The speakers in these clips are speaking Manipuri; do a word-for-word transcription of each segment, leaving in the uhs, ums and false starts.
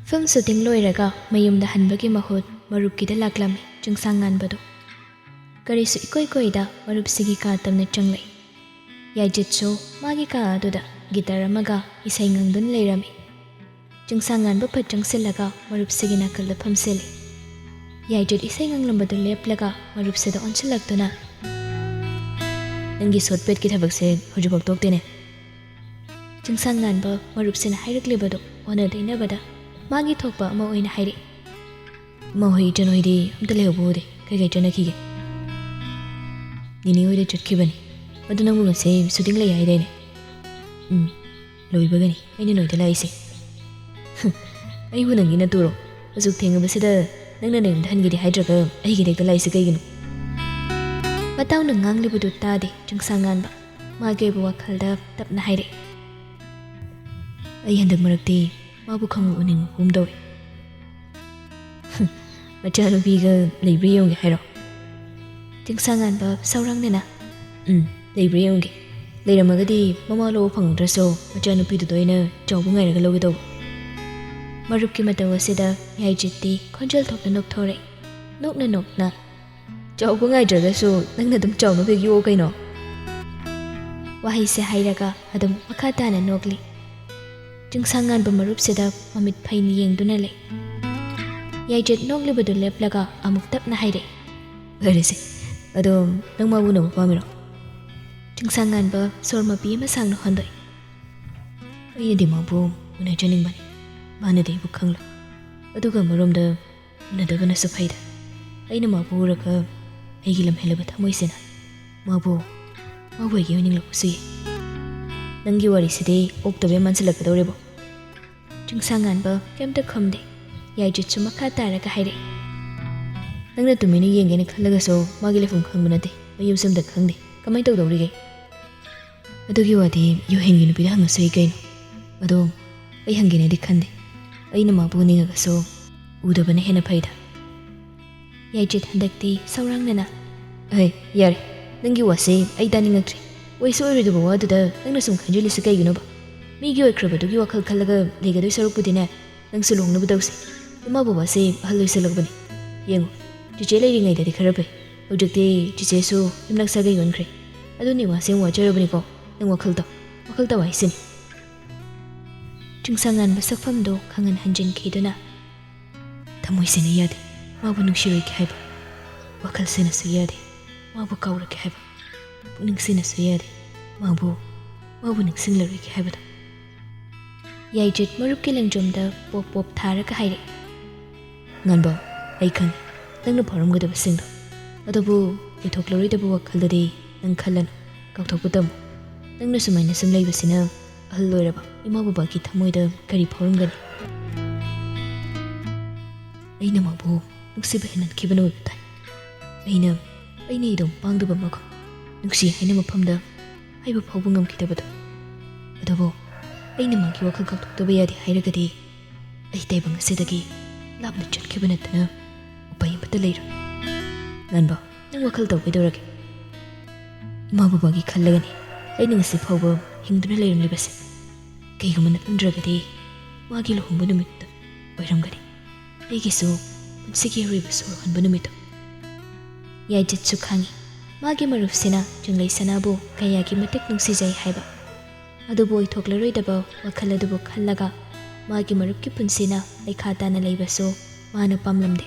ꯐꯤꯜꯝ ꯁꯨꯇꯤꯡ ꯂꯣꯏꯔꯒ ꯃꯌꯨꯝꯗ ꯍꯟꯕꯒꯤ ꯃꯍꯨꯠ ꯃꯔꯨꯞꯀꯤꯗ ꯂꯥꯛꯂꯝꯃꯤ ꯆꯤꯡꯁꯥꯡ ꯉꯥꯟꯕꯗꯨ꯫ ꯀꯔꯤꯁꯨ ꯏꯀꯣꯏ ꯀꯣꯏꯗ ꯃꯔꯨꯞꯁꯤꯒꯤ ꯀꯥ ꯇꯝꯅ ꯆꯪꯂꯛꯏ꯫ ꯌꯥꯏꯖꯤꯠꯁꯨ ꯃꯥꯒꯤ ꯀꯥ ꯑꯗꯨꯗ ꯒꯤꯇꯔ ꯑꯃꯒ ꯏꯁꯩ ꯉꯪꯗꯨꯅ ꯂꯩꯔꯝꯃꯤ꯫ ꯆꯤꯡꯁꯥꯡ ꯉꯥꯟꯕ ꯐꯠ ꯆꯪꯁꯤꯜꯂꯒ ꯃꯔꯨꯞꯁꯤꯒꯤ ꯅꯥꯀꯜꯗ ꯐꯝꯁꯤꯜꯂꯤ꯫ ꯌꯥꯏꯖꯤꯠ ꯏꯁꯩ ꯉꯪꯂꯝꯕꯗꯨ ꯂꯦꯞꯂꯒ ꯃꯔꯨꯞꯁꯤꯗ ꯑꯣꯟꯁꯤꯜꯂꯛꯇꯨꯅ, "ꯅꯪꯒꯤ ꯁꯣꯠ ꯄꯦꯠꯀꯤ ꯊꯕꯛꯁꯦ ꯍꯧꯖꯤꯛꯐꯥꯎ ꯇꯣꯛꯇꯦꯅꯦ?" ꯆꯤꯡꯁꯥꯡ ꯉꯥꯟꯕ ꯃꯔꯨꯞꯁꯤꯅ ꯍꯥꯏꯔꯛꯂꯤꯕꯗꯨ ꯑꯣꯟꯅ ꯇꯩꯅꯕꯗ ꯃꯥꯒꯤ ꯊꯣꯛꯄ ꯑꯃ ꯑꯣꯏꯅ ꯍꯥꯏꯔꯛꯏ꯫ "ꯏꯃꯥ ꯍꯣꯏ, ꯏꯆꯟ ꯍꯣꯏꯗꯤ ꯑꯝꯇ ꯂꯩꯍꯧꯕ ꯎꯗꯦ꯫ ꯀꯩ ꯀꯩ ꯆꯠꯅꯈꯤꯒꯦ?" "ꯅꯤꯅꯦ ꯍꯣꯏꯗ ꯆꯠꯈꯤꯕꯅꯤ꯫ ꯑꯗꯨ ꯅꯪꯕꯨ ꯉꯁꯤ ꯁꯨꯇꯤꯡ ꯂꯩ ꯍꯥꯏꯗꯥꯏꯅꯦ?" "ꯎꯝ, ꯂꯣꯏꯕꯒꯅꯤ ꯑꯩꯅ ꯅꯣꯏꯗ ꯂꯥꯛꯏꯁꯦ꯫" "ꯑꯩꯕꯨ ꯅꯪꯒꯤ ꯅꯇꯨꯔꯣ? ꯑꯁꯨꯛ ꯊꯦꯡꯉꯕꯁꯤꯗ ꯅꯪꯅ ꯅꯌꯨꯝꯗ ꯍꯟꯒꯦꯗꯤ ꯍꯥꯏꯗ꯭ꯔꯒ ꯑꯩꯒꯤꯗ ꯍꯦꯛꯇ ꯂꯥꯛꯏꯁꯦ ꯀꯩꯒꯤꯅꯣ?" ꯃꯇꯥꯎꯅ ꯉꯥꯡꯂꯤꯕꯗꯨ ꯇꯥꯗꯦ ꯆꯤꯡꯁꯥꯡ ꯉꯥꯟꯕ꯫ ꯃꯥꯒꯤ ꯑꯣꯏꯕ ꯋꯥꯈꯜꯗ ꯇꯞꯅ ꯍꯥꯏꯔꯛꯏ, "ꯑꯩ ꯍꯟꯗꯛ ꯃꯔꯛꯇꯤ ꯃꯥꯕꯨ ꯈꯪꯎ ꯎꯅꯤꯡꯕꯒꯨꯝ ꯇꯧꯏ꯫" "ꯃꯆꯥꯅꯨꯄꯤꯒ ꯂꯩꯕ꯭ꯔꯥ ꯌꯦꯡꯒꯦ ꯍꯥꯏꯔꯣ?" ꯆꯤꯡꯁꯥꯡ ꯉꯥꯟꯕ ꯁꯧꯔꯥꯡꯅꯅ, "ꯎꯝ, ꯂꯩꯕ꯭ꯔꯥ ꯌꯦꯡꯒꯦ꯫ ꯂꯩꯔꯝꯃꯒꯗꯤ ꯃꯃꯥ ꯂꯧꯕ ꯐꯪꯗ꯭ꯔꯁꯨ ꯃꯆꯥꯅꯨꯄꯤꯗꯨꯗ ꯑꯣꯏꯅ ꯆꯥꯎꯕ ꯉꯥꯏꯔꯒ ꯂꯧꯒꯦ ꯇꯧꯕ꯫" ꯃꯔꯨꯞꯀꯤ ꯃꯇꯧ ꯑꯁꯤꯗ ꯌꯥꯏꯖꯤꯠꯇꯤ ꯈꯣꯟꯖꯦꯜ ꯊꯣꯛꯅ ꯅꯣꯛꯊꯣꯔꯛꯏ꯫ ꯅꯣꯛꯅ ꯅꯣꯛꯅ, "ꯆꯥꯎꯕ ꯉꯥꯏꯗ꯭ꯔꯒꯁꯨ ꯅꯪꯅ ꯑꯗꯨꯝ ꯆꯥꯎꯅꯕ ꯍꯦꯛ ꯌꯣꯛꯑꯣ ꯀꯩꯅꯣ?" ꯋꯥꯍꯩꯁꯦ ꯍꯥꯏꯔꯒ ꯑꯗꯨꯝ ꯃꯈꯥ ꯇꯥꯅ ꯅꯣꯛꯂꯤ꯫ ꯆꯤꯡꯁꯥꯡ ꯉꯥꯟꯕ ꯃꯔꯨꯞꯁꯤꯗ ꯃꯃꯤꯠ ꯐꯩꯅ ꯌꯦꯡꯗꯨꯅ ꯂꯩ꯫ ꯌꯥꯏꯖꯤꯠ ꯅꯣꯛꯂꯤꯕꯗꯨ ꯂꯦꯞꯂꯒ ꯑꯃꯨꯛ ꯇꯞꯅ ꯍꯥꯏꯔꯛꯏ, "ꯐꯔꯦꯁꯦ, ꯑꯗꯣ ꯅꯪ ꯃꯥꯕꯨ ꯎꯅꯕ ꯄꯥꯝꯃꯤꯔꯣ?" ꯆꯤꯡꯁꯥꯡ ꯉꯥꯟꯕ ꯁꯣꯔ ꯃꯄꯤ ꯑꯃ ꯁꯥꯡꯅ ꯍꯣꯟꯗꯣꯛꯏ꯫ "ꯑꯩꯅꯗꯤ ꯃꯥꯕꯨ ꯎꯅꯖꯅꯤꯡꯕꯅꯤ꯫ ꯃꯥꯅꯗꯤ ꯑꯩꯕꯨ ꯈꯪꯂꯣꯏ꯫ ꯑꯗꯨꯒ ꯑꯃꯔꯣꯝꯗ ꯎꯅꯗꯕꯅꯁꯨ ꯐꯩꯗ꯫ ꯑꯩꯅ ꯃꯥꯕꯨ ꯎꯔꯒ ꯑꯩꯒꯤ ꯂꯝꯍꯦꯜꯂꯕ ꯊꯃꯣꯏꯁꯤꯅ ꯃꯥꯕꯨ, ꯃꯥꯕꯨ ꯑꯩꯒꯤ ꯑꯣꯏꯅꯤꯡꯂꯛꯄꯁꯨ ꯌꯥꯏ꯫" "ꯅꯪꯒꯤ ꯋꯥꯔꯤꯁꯤꯗꯤ ꯑꯣꯛꯇꯕ ꯌꯥꯝ ꯃꯥꯟꯁꯤꯜꯂꯛꯀꯗꯧꯔꯦꯕꯣ꯫" ꯆꯤꯡꯁꯥꯡ ꯉꯥꯟꯕ ꯀꯩꯝꯇ ꯈꯨꯝꯗꯦ꯫ ꯌꯥꯏꯖꯤꯠꯁꯨ ꯃꯈꯥ ꯇꯥꯔꯒ ꯍꯥꯏꯔꯛꯏ, "ꯅꯪꯅ ꯇꯨꯃꯤꯟꯅ ꯌꯦꯡꯒꯦꯅ ꯈꯜꯂꯒꯁꯨ ꯃꯥꯒꯤ ꯂꯩꯐꯝ ꯈꯪꯕ ꯅꯠꯇꯦ, ꯃꯌꯨꯝꯁꯨ ꯑꯝꯇ ꯈꯪꯗꯦ꯫ ꯀꯃꯥꯏꯅ ꯇꯧꯗꯧꯔꯤꯒꯦ?" "ꯑꯗꯨꯒꯤ ꯋꯥꯗꯤ ꯌꯨꯍꯦꯟꯒꯤ ꯅꯨꯄꯤꯗ ꯍꯪꯉꯁꯨ ꯌꯥꯏ ꯀꯩꯅꯣ꯫ ꯑꯗꯣ ꯑꯩ ꯍꯪꯒꯦꯅꯗꯤ ꯈꯟꯗꯦ꯫ ꯑꯩꯅ ꯃꯥꯕꯨ ꯎꯅꯤꯡꯉꯒꯁꯨ ꯎꯗꯕꯅ ꯍꯦꯟꯅ ꯐꯩꯗ꯫" ꯌꯥꯏꯖꯤꯠ ꯍꯟꯗꯛꯇꯤ ꯁꯧꯔꯥꯡꯅꯅ, "ꯑꯍꯩ, ꯌꯥꯔꯦ, ꯅꯪꯒꯤ ꯋꯥꯁꯦ ꯑꯩ ꯇꯥꯅꯤꯡꯉꯛꯇ꯭ꯔꯦ꯫ ꯑꯣꯏꯁꯨ ꯑꯣꯏꯔꯣꯏꯗꯕ ꯋꯥꯗꯨꯗ ꯅꯪꯅ ꯁꯨꯝ ꯈꯟꯖꯤꯜꯂꯤꯁꯤ ꯀꯩꯒꯤꯅꯣꯕ? ꯃꯤꯒꯤ ꯑꯣꯏꯈ꯭ꯔꯕꯗꯨꯒꯤ ꯋꯥꯈꯜ ꯈꯜꯂꯒ ꯂꯩꯒꯗꯣꯏ ꯁꯔꯨꯛꯄꯨꯗꯤꯅꯦ, ꯅꯪꯁꯨ ꯂꯨꯍꯣꯡꯅꯕ ꯇꯧꯁꯦ꯫ ꯏꯃꯥ ꯕꯕꯥꯁꯦ ꯑꯍꯜ ꯑꯣꯏꯁꯜꯂꯛꯄꯅꯤ꯫ ꯌꯦꯡꯉꯨ, ꯆꯤꯆꯦ ꯂꯩꯔꯤꯉꯩꯗꯗꯤ ꯈꯔ ꯐꯩ꯫ ꯍꯧꯖꯤꯛꯇꯤ ꯆꯤꯆꯦꯁꯨ ꯌꯨꯝꯅꯛ ꯁꯥꯒꯩ ꯑꯣꯟꯈ꯭ꯔꯦ꯫ ꯑꯗꯨꯅꯤ ꯋꯥꯁꯦ ꯌꯥꯝ ꯋꯥꯖꯔꯕꯅꯤꯀꯣ꯫ ꯅꯪ ꯋꯥꯈꯜ ꯇꯧ꯫ ꯋꯥꯈꯜ ꯇꯧ ꯍꯥꯏꯁꯤꯅꯤ꯫ ꯆꯤꯡꯁꯥꯡ ꯉꯥꯟꯕ ꯁꯛꯐꯝꯗꯣ ꯈꯪꯍꯟ ꯍꯟꯖꯤꯟꯈꯤꯗꯨꯅ, ꯊꯃꯣꯏꯁꯤꯅ ꯌꯥꯗꯦ, ꯃꯥꯕꯨ ꯅꯨꯡꯁꯤꯔꯣꯏꯒꯦ ꯍꯥꯏꯕ꯫ ꯋꯥꯈꯜꯁꯤꯅꯁꯨ ꯌꯥꯗꯦ, ꯃꯥꯕꯨ ꯀꯥꯎꯔꯒꯦ ꯍꯥꯏꯕ꯫ ꯄꯨꯛꯅꯤꯡꯁꯤꯅꯁꯨ ꯌꯥꯗꯦ, ꯃꯥꯕꯨ, ꯃꯥꯕꯨ ꯅꯤꯡꯁꯤꯡꯂꯔꯣꯏꯒꯦ ꯍꯥꯏꯕꯗꯣ꯫ ꯌꯥꯏꯖꯤꯠ ꯃꯔꯨꯞꯀꯤ ꯂꯦꯡꯖꯨꯝꯗ ꯄꯣꯞ ꯄꯣꯞ ꯊꯥꯔꯒ ꯍꯥꯏꯔꯛꯏ꯫ ꯉꯥꯟꯕ, ꯑꯩ ꯈꯪꯏ ꯅꯪꯅ ꯐꯥꯎꯔꯝꯒꯗꯕꯁꯤꯡꯗꯣ꯫ ꯑꯗꯨꯕꯨ ꯑꯣꯏꯊꯣꯛꯂꯔꯣꯏꯗꯕ ꯋꯥꯈꯜꯗꯗꯤ ꯅꯪ ꯈꯜꯂꯅꯨ꯫ ꯀꯥꯎꯊꯣꯛꯄ ꯇꯝꯃꯨ꯫ ꯅꯪꯅ ꯁꯨꯃꯥꯏꯅ ꯁꯨꯝ ꯂꯩꯕꯁꯤꯅ ꯑꯍꯜ ꯑꯣꯏꯔꯕ ꯏꯃꯥ ꯕꯕꯥꯒꯤ ꯊꯃꯣꯏꯗ ꯀꯔꯤ ꯐꯥꯎꯔꯝꯒꯅꯤ? ꯑꯩꯅ ꯃꯥꯕꯨ ꯅꯨꯡꯁꯤꯕ ꯍꯦꯟꯃꯟꯈꯤꯕꯅ ꯑꯣꯏꯕ ꯇꯥꯏ꯫ ꯑꯩꯅ, ꯑꯩꯅ ꯏꯗꯣꯝ ꯄꯥꯡꯗꯕ ꯃꯒꯨꯟ, ꯅꯨꯡꯁꯤ ꯍꯥꯏꯅ ꯃꯐꯝꯗ ꯍꯥꯏꯕ ꯐꯥꯎꯕ ꯉꯝꯈꯤꯗꯕꯗꯣ꯫ ꯑꯗꯨꯕꯨ ꯑꯩꯅ ꯃꯥꯒꯤ ꯋꯥꯈꯜ ꯀꯥꯎꯊꯣꯛꯇꯕ ꯌꯥꯗꯦ ꯍꯥꯏꯔꯒꯗꯤ ꯑꯩ ꯇꯥꯏꯕꯪ ꯑꯁꯤꯗꯒꯤ ꯂꯥꯞꯅ ꯆꯠꯈꯤꯕ ꯅꯠꯇꯅ ꯎꯄꯥꯏ ꯑꯃꯠꯇ ꯂꯩꯔꯣꯏ꯫ ꯉꯥꯟꯕ, ꯅꯪ ꯋꯥꯈꯜ ꯇꯧ ꯀꯩꯗꯧꯔꯒꯦ? ꯏꯃꯥ ꯕꯕꯥꯒꯤ ꯈꯜꯂꯒꯅꯤ ꯑꯩꯅ ꯉꯁꯤ ꯐꯥꯎꯕ ꯍꯤꯡꯗꯨꯅ ꯂꯩꯔꯝꯂꯤꯕꯁꯦ꯫ ꯀꯩꯒꯨꯝꯕ ꯅꯠꯂꯝꯗ꯭ꯔꯒꯗꯤ ꯃꯥꯒꯤ ꯂꯨꯍꯣꯡꯕ ꯅꯨꯃꯤꯠꯇ ꯑꯣꯏꯔꯝꯒꯅꯤ ꯑꯩꯒꯤꯁꯨ ꯄꯨꯟꯁꯤꯒꯤ ꯑꯔꯣꯏꯕ ꯁꯣꯔ ꯍꯣꯟꯕ ꯅꯨꯃꯤꯠꯇꯣ꯫ ꯌꯥꯏꯖꯤꯠꯁꯨ ꯈꯪꯏ, ꯃꯥꯒꯤ ꯃꯔꯨꯞꯁꯤꯅ ꯆꯤꯡꯂꯩ ꯁꯅꯥꯕꯨ ꯀꯌꯥꯒꯤ ꯃꯇꯤꯛ ꯅꯨꯡꯁꯤꯖꯩ ꯍꯥꯏꯕ꯫ ꯑꯗꯨꯕꯨ ꯑꯣꯏꯊꯣꯛꯂꯔꯣꯏꯗꯕ ꯋꯥꯈꯜ ꯑꯗꯨꯕꯨ ꯈꯜꯂꯒ ꯃꯥꯒꯤ ꯃꯔꯨꯞꯀꯤ ꯄꯨꯟꯁꯤꯅ ꯂꯩꯈꯥ ꯇꯥꯅ ꯂꯩꯕꯁꯨ ꯃꯥꯅ ꯄꯥꯝꯂꯝꯗꯦ꯫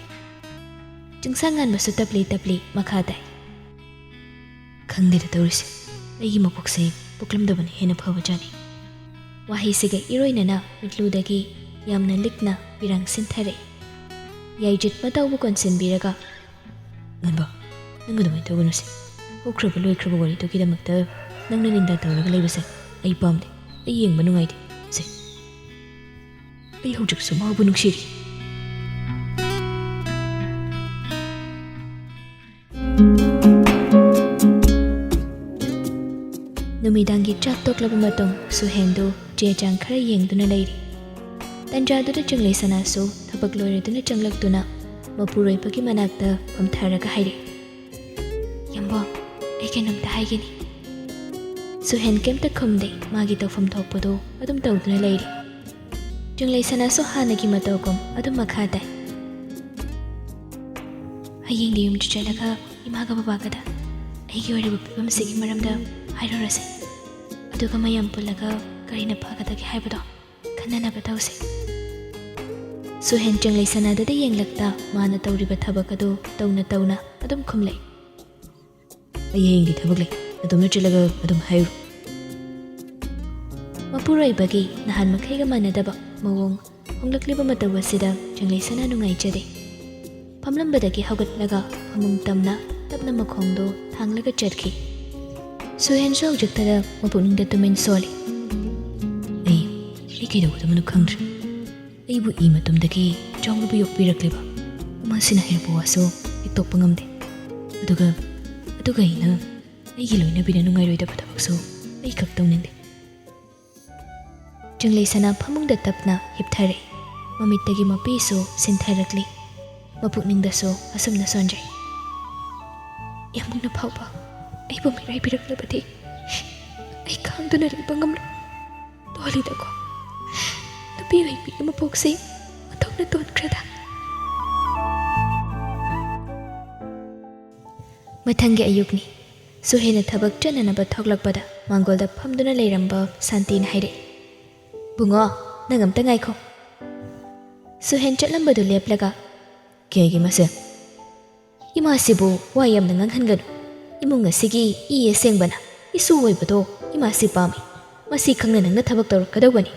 ꯆꯤꯡꯁꯥꯡ ꯉꯥꯟꯕꯁꯨ ꯇꯞꯂꯤ ꯇꯞꯂꯤ ꯃꯈꯥ ꯇꯥꯏ꯫ ꯈꯪꯗꯦꯗ ꯇꯧꯔꯤꯁꯦ, ꯑꯩꯒꯤ ꯃꯀꯣꯛꯁꯦ ꯄꯣꯛꯂꯝꯗꯕꯅ ꯍꯦꯟꯅ ꯐꯕꯖꯥꯠꯅꯤ꯫ ꯋꯥꯍꯩꯁꯤꯒ ꯏꯔꯣꯏꯅꯅ ꯃꯤꯠꯂꯨꯗꯒꯤ ꯌꯥꯝꯅ ꯂꯤꯛꯅ ꯄꯤꯔꯥꯡ ꯁꯤꯟꯊꯔꯛꯏ꯫ ꯌꯥꯏꯖꯤꯠ ꯃꯇꯥꯎꯕꯨ ꯀꯣꯟꯁꯤꯟꯕꯤꯔꯒ, "ꯉꯥꯟꯕ, ꯅꯪ ꯑꯗꯨꯃꯥꯏꯅ ꯇꯧꯒꯅꯨꯁꯦ꯫ ꯍꯧꯈ꯭ꯔꯕ ꯂꯣꯏꯈ꯭ꯔꯕ ꯋꯥꯔꯤꯗꯨꯒꯤꯗꯃꯛꯇ ꯅꯪꯅ ꯅꯤꯟꯗ ꯇꯧꯔꯒ ꯂꯩꯕꯁꯦ ꯑꯩ ꯄꯥꯝꯗꯦ꯫ ꯑꯩ ꯌꯦꯡꯕ ꯅꯨꯡꯉꯥꯏꯇꯦ꯫ ꯁꯦ, ꯑꯩ ꯍꯧꯖꯤꯛꯁꯨ ꯃꯥꯕꯨ ꯅꯨꯡꯁꯤꯔꯤ꯫" ꯅꯨꯃꯤꯗꯥꯡꯒꯤ ꯆꯥꯛ ꯇꯣꯛꯂꯕ ꯃꯇꯨꯡ ꯁꯨꯍꯦꯟꯗꯨ ꯆꯦ ꯆꯥꯡ ꯈꯔ ꯌꯦꯡꯗꯨꯅ ꯂꯩꯔꯤ꯫ ꯇꯟꯖꯥꯗꯨꯗ ꯆꯤꯡꯂꯩ ꯁꯅꯥꯁꯨ ꯊꯕꯛ ꯂꯣꯏꯔꯗꯨꯅ ꯆꯪꯂꯛꯇꯨꯅ ꯃꯄꯨꯔꯣꯏꯕꯒꯤ ꯃꯅꯥꯛꯇ ꯐꯝꯊꯔꯒ ꯍꯥꯏꯔꯛꯏ, "ꯌꯥꯝꯕꯣ, ꯑꯩ ꯀꯩꯅꯣꯝꯇ ꯍꯥꯏꯒꯦꯅꯦ꯫" ꯁꯨꯍꯦꯟ ꯀꯩꯝꯇ ꯈꯨꯝꯗꯦ, ꯃꯥꯒꯤ ꯇꯧꯐꯝ ꯊꯣꯛꯄꯗꯣ ꯑꯗꯨꯝ ꯇꯧꯗꯨꯅ ꯂꯩꯔꯤ꯫ ꯆꯤꯡꯂꯩꯁꯅꯥꯁꯨ ꯍꯥꯟꯅꯒꯤ ꯃꯇꯧꯒꯨꯝ ꯑꯗꯨꯝ ꯃꯈꯥ ꯇꯥꯏ꯫ "ꯍꯌꯦꯡꯗꯤ ꯌꯨꯝ ꯆꯠꯂꯒ ꯏꯃꯥꯒ ꯕꯕꯥꯒꯗ ꯑꯩꯒꯤ ꯑꯣꯏꯔꯤꯕ ꯐꯤꯕꯝꯁꯤꯒꯤ ꯃꯔꯝꯗ ꯍꯥꯏꯔꯨꯔꯁꯦ꯫ ꯑꯗꯨꯒ ꯃꯌꯥꯝ ꯄꯨꯜꯂꯒ ꯀꯔꯤꯅ ꯐꯒꯗꯒꯦ ꯍꯥꯏꯕꯗꯣ ꯈꯟꯅꯅꯕ ꯇꯧꯁꯦ꯫" ꯁꯨꯍꯦꯟ ꯆꯤꯡꯂꯩꯁꯅꯥꯗꯨꯗ ꯌꯦꯡꯂꯛꯇ ꯃꯥꯅ ꯇꯧꯔꯤꯕ ꯊꯕꯛ ꯑꯗꯨ ꯇꯧꯅ ꯇꯧꯅ ꯑꯗꯨꯝ ꯈꯨꯝꯂꯛꯏ꯫ "ꯑꯩ ꯍꯌꯦꯡꯗꯤ ꯊꯕꯛ ꯂꯩ, ꯑꯗꯣꯝꯅ ꯆꯠꯂꯒ ꯑꯗꯨꯝ ꯍꯥꯏꯔꯨ꯫" ꯃꯄꯨꯔꯣꯏꯕꯒꯤ ꯅꯍꯥꯟ ꯃꯈꯩꯒ ꯃꯥꯟꯅꯗꯕ ꯃꯑꯣꯡ ꯍꯣꯡꯂꯛꯂꯤꯕ ꯃꯇꯧ ꯑꯁꯤꯗ ꯆꯤꯡꯂꯩꯁꯅꯥ ꯅꯨꯡꯉꯥꯏꯖꯗꯦ꯫ ꯐꯝꯂꯝꯕꯗꯒꯤ ꯍꯧꯒꯠꯂꯒ ꯐꯃꯨꯡ ꯇꯝꯅ ꯇꯞꯅ ꯃꯈꯣꯡꯗꯣ ꯊꯥꯡꯂꯒ ꯆꯠꯈꯤ꯫ ꯁꯨꯍꯦꯟꯁꯨ ꯍꯧꯖꯤꯛꯇꯗ ꯃꯄꯨꯛꯅꯤꯡꯗ ꯇꯨꯃꯤꯟ ꯁꯣꯜꯂꯤ꯫ "ꯑꯩ, ꯑꯩ ꯀꯩꯗꯧꯒꯗꯕꯅꯣ ꯈꯪꯗ꯭ꯔꯦ꯫ ꯑꯩꯕꯨ ꯏ ꯃꯇꯨꯝꯗꯒꯤ ꯆꯥꯎꯅꯕ ꯌꯣꯛꯄꯤꯔꯛꯂꯤꯕ ꯏꯃꯥꯁꯤꯅ ꯍꯥꯏꯔꯛꯄ ꯋꯥꯁꯨ ꯍꯦꯛꯇꯣꯛꯄ ꯉꯝꯗꯦ꯫ ꯑꯗꯨꯒ, ꯑꯗꯨꯒ ꯑꯩꯅ ꯑꯩꯒꯤ ꯂꯣꯏꯅꯕꯤꯅ ꯅꯨꯡꯉꯥꯏꯔꯣꯏꯗꯕ ꯊꯕꯛꯁꯨ ꯑꯩꯈꯛ ꯇꯧꯅꯤꯡꯗꯦ꯫" ꯆꯤꯡꯂꯩꯁꯅꯥ ꯐꯃꯨꯡꯗ ꯇꯞꯅ ꯍꯤꯞꯊꯔꯦ꯫ ꯃꯃꯤꯠꯇꯒꯤ ꯃꯄꯤꯁꯨ ꯁꯤꯟꯊꯔꯛꯂꯤ꯫ ꯃꯄꯨꯛꯅꯤꯡꯗꯁꯨ ꯑꯁꯨꯝꯅ ꯁꯣꯟꯖꯩ꯫ "ꯌꯥꯝꯕꯨꯡꯅ ꯐꯥꯎꯕ ꯑꯩꯕꯨ ꯃꯤꯔꯥꯏꯕꯤꯔꯛꯂꯕꯗꯤ ꯑꯩ ꯈꯥꯡꯗꯨꯅ ꯂꯩꯕ ꯉꯝꯂꯣꯏ꯫ ꯇꯣꯜꯂꯤꯗꯀꯣ, ꯅꯨꯄꯤ ꯑꯣꯏꯕꯤꯒꯤ ꯃꯄꯣꯛꯁꯤ ꯑꯣꯟꯊꯣꯛꯅ ꯇꯣꯟꯈ꯭ꯔꯦꯗ꯫" ꯃꯊꯪꯒꯤ ꯑꯌꯨꯛꯅꯤ꯫ ꯁꯨꯍꯦꯟꯅ ꯊꯕꯛ ꯆꯠꯅꯅꯕ ꯊꯣꯛꯂꯛꯄꯗ ꯃꯥꯡꯒꯣꯜꯗ ꯐꯝꯗꯨꯅ ꯂꯩꯔꯝꯕ ꯁꯥꯟꯇꯤꯅ ꯍꯥꯏꯔꯛꯏ, "ꯕꯨꯡꯉꯣ, ꯅꯪ ꯑꯝꯇ ꯉꯥꯏꯈꯣ꯫" ꯁꯨꯍꯦꯟ ꯆꯠꯂꯝꯕꯗꯨ ꯂꯦꯞꯂꯒ, "ꯀꯩꯒꯤ ꯃꯁꯦ?" "ꯏꯃꯥꯁꯤꯕꯨ ꯋꯥ ꯌꯥꯝꯅ ꯉꯥꯡꯍꯟꯒꯅꯨ꯫ ꯏꯃꯨꯡ ꯑꯁꯤꯒꯤ ꯏ ꯑꯁꯦꯡꯕꯅ ꯏꯁꯨ ꯑꯣꯏꯕꯗꯣ ꯏꯃꯥꯁꯤ ꯄꯥꯝꯃꯤ꯫ ꯃꯁꯤ ꯈꯪꯅ ꯅꯪꯅ ꯊꯕꯛ ꯇꯧꯔꯛꯀꯗꯧꯕꯅꯤ꯫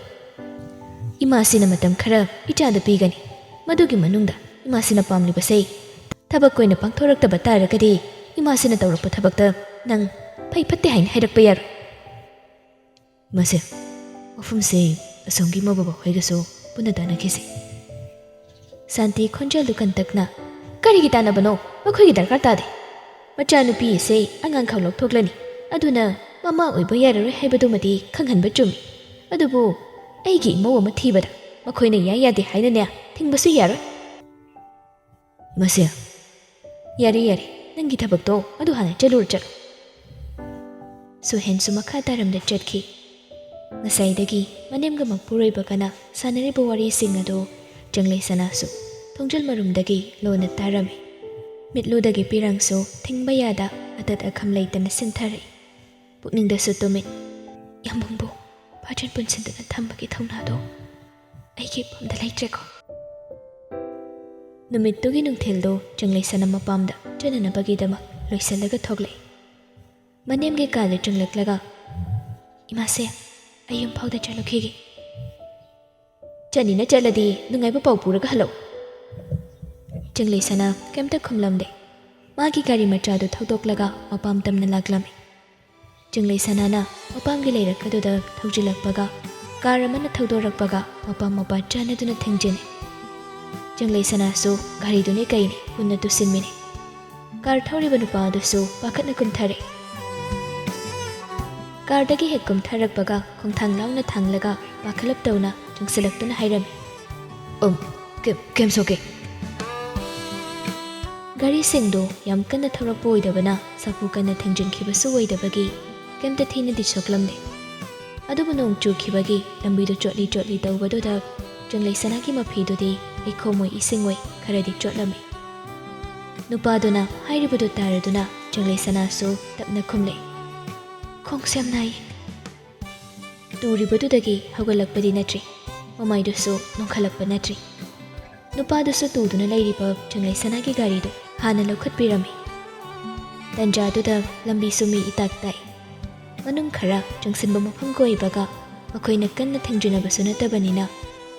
ꯏꯃꯥꯁꯤꯅ ꯃꯇꯝ ꯈꯔ ꯏꯆꯥꯗ ꯄꯤꯒꯅꯤ꯫ ꯃꯗꯨꯒꯤ ꯃꯅꯨꯡꯗ ꯏꯃꯥꯁꯤꯅ ꯄꯥꯝꯂꯤꯕꯁꯦ ꯊꯕꯛ ꯑꯣꯏꯅ ꯄꯥꯡꯊꯣꯔꯛꯇꯕ ꯇꯥꯔꯒꯗꯤ ꯏꯃꯥꯁꯤꯅ ꯇꯧꯔꯛꯄ ꯊꯕꯛꯇ ꯅꯪ ꯐꯩ ꯐꯠꯇꯦ ꯍꯥꯏꯅ ꯍꯥꯏꯔꯛꯄ ꯌꯥꯔꯣꯏ꯫" "ꯃꯁꯦ, ꯋꯥꯐꯝꯁꯦ ꯑꯁꯣꯝꯒꯤ ꯃꯧ ꯕꯕꯥ ꯍꯣꯏꯒꯁꯨ ꯄꯨꯟꯅ ꯇꯥꯟꯅꯈꯤꯁꯦ꯫" ꯁꯥꯟꯇꯤ ꯈꯣꯟꯖꯦꯜꯗꯨ ꯀꯟꯇꯛꯅ, "ꯀꯔꯤꯒꯤ ꯇꯥꯟꯅꯕꯅꯣ? ꯃꯈꯣꯏꯒꯤ ꯗꯔꯀꯥꯔ ꯇꯥꯗꯦ꯫ ꯃꯆꯥꯅꯨꯄꯤ ꯑꯁꯦ ꯑꯉꯥꯡꯈꯛ ꯂꯧꯊꯣꯛꯂꯅꯤ꯫ ꯑꯗꯨꯅ ꯃꯃꯥ ꯑꯣꯏꯕ ꯌꯥꯔꯔꯣꯏ ꯍꯥꯏꯕꯗꯨꯃꯗꯤ ꯈꯪꯍꯟꯕ ꯆꯨꯝꯃꯤ꯫ ꯑꯗꯨꯕꯨ ꯑꯩꯒꯤ ꯏꯃꯧ ꯑꯃ ꯊꯤꯕꯗ ꯃꯈꯣꯏꯅ ꯌꯥꯏ ꯌꯥꯗꯦ ꯍꯥꯏꯅꯅꯦ ꯊꯤꯡꯕꯁꯨ ꯌꯥꯔꯣꯏ꯫" "ꯃꯁꯦ, ꯌꯥꯔꯦ, ꯌꯥꯔꯦ, ꯅꯪꯒꯤ ꯊꯕꯛꯇꯣ ꯑꯗꯨ ꯍꯥꯟꯅ ꯆꯠꯂꯨꯔ ꯆꯠꯂꯣ꯫" ꯁꯨꯍꯦꯟꯁꯨ ꯃꯈꯥ ꯇꯥꯔꯝꯗ ꯆꯠꯈꯤ꯫ ꯉꯁꯥꯏꯗꯒꯤ ꯃꯅꯦꯝꯒ ꯃꯄꯨꯔꯣꯏꯕꯒꯅ ꯁꯥꯟꯅꯔꯤꯕ ꯋꯥꯔꯤꯁꯤꯡ ꯑꯗꯨ ꯆꯪꯂꯩ ꯁꯅꯥꯁꯨ ꯊꯣꯡꯖꯤꯜ ꯃꯔꯨꯝꯗꯒꯤ ꯂꯣꯟꯅ ꯇꯥꯔꯝꯃꯤ꯫ ꯃꯤꯠꯂꯨꯗꯒꯤ ꯄꯤꯔꯥꯡꯁꯨ ꯊꯤꯡꯕ ꯌꯥꯗ ꯑꯇꯠ ꯑꯈꯝ ꯂꯩꯇꯅ ꯁꯤꯟꯊꯔꯛꯏ꯫ ꯄꯨꯛꯅꯤꯡꯗꯁꯨ ꯇꯨꯃꯤꯟ, "ꯌꯥꯝꯕꯨꯡꯕꯨ ꯐꯥꯖꯤꯟ ꯄꯨꯟꯁꯤꯟꯗꯨꯅ ꯊꯝꯕꯒꯤ ꯊꯧꯅꯥꯗꯣ ꯑꯩꯒꯤ ꯏꯄꯨꯝꯗ ꯂꯩꯇ꯭ꯔꯦꯀꯣ"꯫ ꯅꯨꯃꯤꯠꯇꯨꯒꯤ ꯅꯨꯡꯊꯤꯜꯗꯣ ꯆꯪꯂꯩ ꯁꯅꯥ ꯃꯄꯥꯝꯗ ꯆꯠꯅꯅꯕꯒꯤꯗꯃꯛ ꯂꯣꯏꯁꯤꯜꯂꯒ ꯊꯣꯛꯂꯛꯏ꯫ ꯃꯅꯦꯝꯒꯤ ꯀꯥꯗ ꯆꯪꯂꯛꯂꯒ, "ꯏꯃꯥꯁꯦ, ꯑꯩ ꯌꯨꯝ ꯐꯥꯎꯗ ꯆꯠꯂꯨꯈꯤꯒꯦ"꯫ "ꯆꯠꯅꯤꯅ ꯆꯠꯂꯗꯤ ꯅꯨꯡꯉꯥꯏꯕ ꯄꯥꯎ ꯄꯨꯔꯒ ꯍꯜꯂꯛꯎ"꯫ ꯆꯪꯂꯩ ꯁꯅꯥ ꯀꯩꯝꯇ ꯈꯨꯝꯂꯝꯗꯦ꯫ ꯃꯥꯒꯤ ꯒꯥꯔꯤ ꯃꯆꯥꯗꯨ ꯊꯧꯗꯣꯛꯂꯒ ꯃꯄꯥꯝ ꯇꯝꯅ ꯂꯥꯛꯂꯝꯃꯤ꯫ ꯆꯪꯂꯩ ꯁꯅꯥꯅ ꯃꯄꯥꯝꯒꯤ ꯂꯩꯔꯛ ꯑꯗꯨꯗ ꯊꯧꯖꯤꯜꯂꯛꯄꯒ, ꯀꯥꯔ ꯑꯃꯅ ꯊꯧꯗꯣꯔꯛꯄꯒ ꯃꯄꯥꯝ ꯃꯄꯥ ꯆꯥꯟꯅꯗꯨꯅ ꯊꯦꯡꯖꯤꯟꯅꯩ꯫ ꯆꯪꯂꯩ ꯁꯅꯥꯁꯨ ꯒꯥꯔꯤꯗꯨꯅꯤ ꯀꯩꯅꯤ ꯄꯨꯟꯅ ꯇꯨꯁꯤꯟꯃꯤꯅꯩ꯫ ꯀꯥꯔ ꯊꯧꯔꯤꯕ ꯅꯨꯄꯥ ꯑꯗꯨꯁꯨ ꯄꯥꯈꯠꯅ ꯀꯨꯝꯊꯔꯛꯏ꯫ ꯀꯥꯔꯗꯒꯤ ꯍꯦꯛ ꯀꯨꯝꯊꯔꯛꯄꯒ ꯈꯣꯡꯊꯥꯡ ꯂꯥꯎꯅ ꯊꯥꯡꯂꯒ ꯄꯥꯈꯠꯂꯞ ꯇꯧꯅ ꯆꯪꯁꯤꯜꯂꯛꯇꯨꯅ ꯍꯥꯏꯔꯝꯃꯤ, "ꯎꯝ, ꯀꯦꯝ-, ꯀꯦꯝ ꯁꯣꯛꯀꯦ"꯫ ꯒꯥꯔꯤꯁꯤꯡꯗꯨ ꯌꯥꯝ ꯀꯟꯅ ꯊꯧꯔꯛꯄ ꯑꯣꯏꯗꯕꯅ ꯁꯥꯐꯨ ꯀꯟꯅ ꯊꯦꯡꯖꯤꯟꯈꯤꯕꯁꯨ ꯑꯣꯏꯗꯕꯒꯤ ꯀꯩꯝꯇ ꯊꯤꯅꯗꯤ ꯁꯣꯛꯂꯝꯗꯦ꯫ ꯑꯗꯨꯕꯨ ꯅꯣꯡ ꯆꯨꯈꯤꯕꯒꯤ ꯂꯝꯕꯤꯗꯨ ꯆꯣꯠꯂꯤ ꯆꯣꯠꯂꯤ ꯇꯧꯕꯗꯨꯗ ꯆꯪꯂꯩ ꯁꯅꯥꯒꯤ ꯃꯐꯤꯗꯨꯗꯤ ꯂꯩꯈꯣꯝ ꯑꯣꯏ ꯏꯁꯤꯡ ꯑꯣꯏ ꯈꯔꯗꯤ ꯆꯣꯠꯂꯝꯃꯤ꯫ ꯅꯨꯄꯥꯗꯨꯅ ꯍꯥꯏꯔꯤꯕꯗꯨ ꯇꯥꯔꯗꯨꯅ ꯆꯪꯂꯩ ꯁꯅꯥꯁꯨ ꯇꯞꯅ ꯈꯨꯝꯂꯦ, "ꯈꯣꯡꯁꯦ ꯌꯥꯝ ꯅꯥꯏꯌꯦ"꯫ ꯇꯨꯔꯤꯕꯗꯨꯗꯒꯤ ꯍꯧꯒꯠꯂꯛꯄꯗꯤ ꯅꯠꯇ꯭ꯔꯤ, ꯃꯃꯥꯏꯗꯨꯁꯨ ꯅꯣꯡꯈꯠꯂꯛꯄ ꯅꯠꯇ꯭ꯔꯤ꯫ ꯅꯨꯄꯥꯗꯨꯁꯨ ꯇꯨꯗꯨꯅ ꯂꯩꯔꯤꯕ ꯆꯪꯂꯩ ꯁꯅꯥꯒꯤ ꯒꯥꯔꯤꯗꯨ ꯍꯥꯟꯅ ꯂꯧꯈꯠꯄꯤꯔꯝꯃꯤ꯫ ꯇꯟꯖꯥꯗꯨꯗ ꯂꯝꯕꯤꯁꯨ ꯃꯤ ꯏꯇꯥꯛ ꯇꯥꯏ꯫ ꯃꯅꯨꯡ ꯈꯔ ꯆꯪꯁꯤꯟꯕ ꯃꯐꯝꯒ ꯑꯣꯏꯕꯒ ꯃꯈꯣꯏꯅ ꯀꯟꯅ ꯊꯦꯡꯖꯤꯟꯅꯕꯁꯨ ꯅꯠꯇꯕꯅꯤꯅ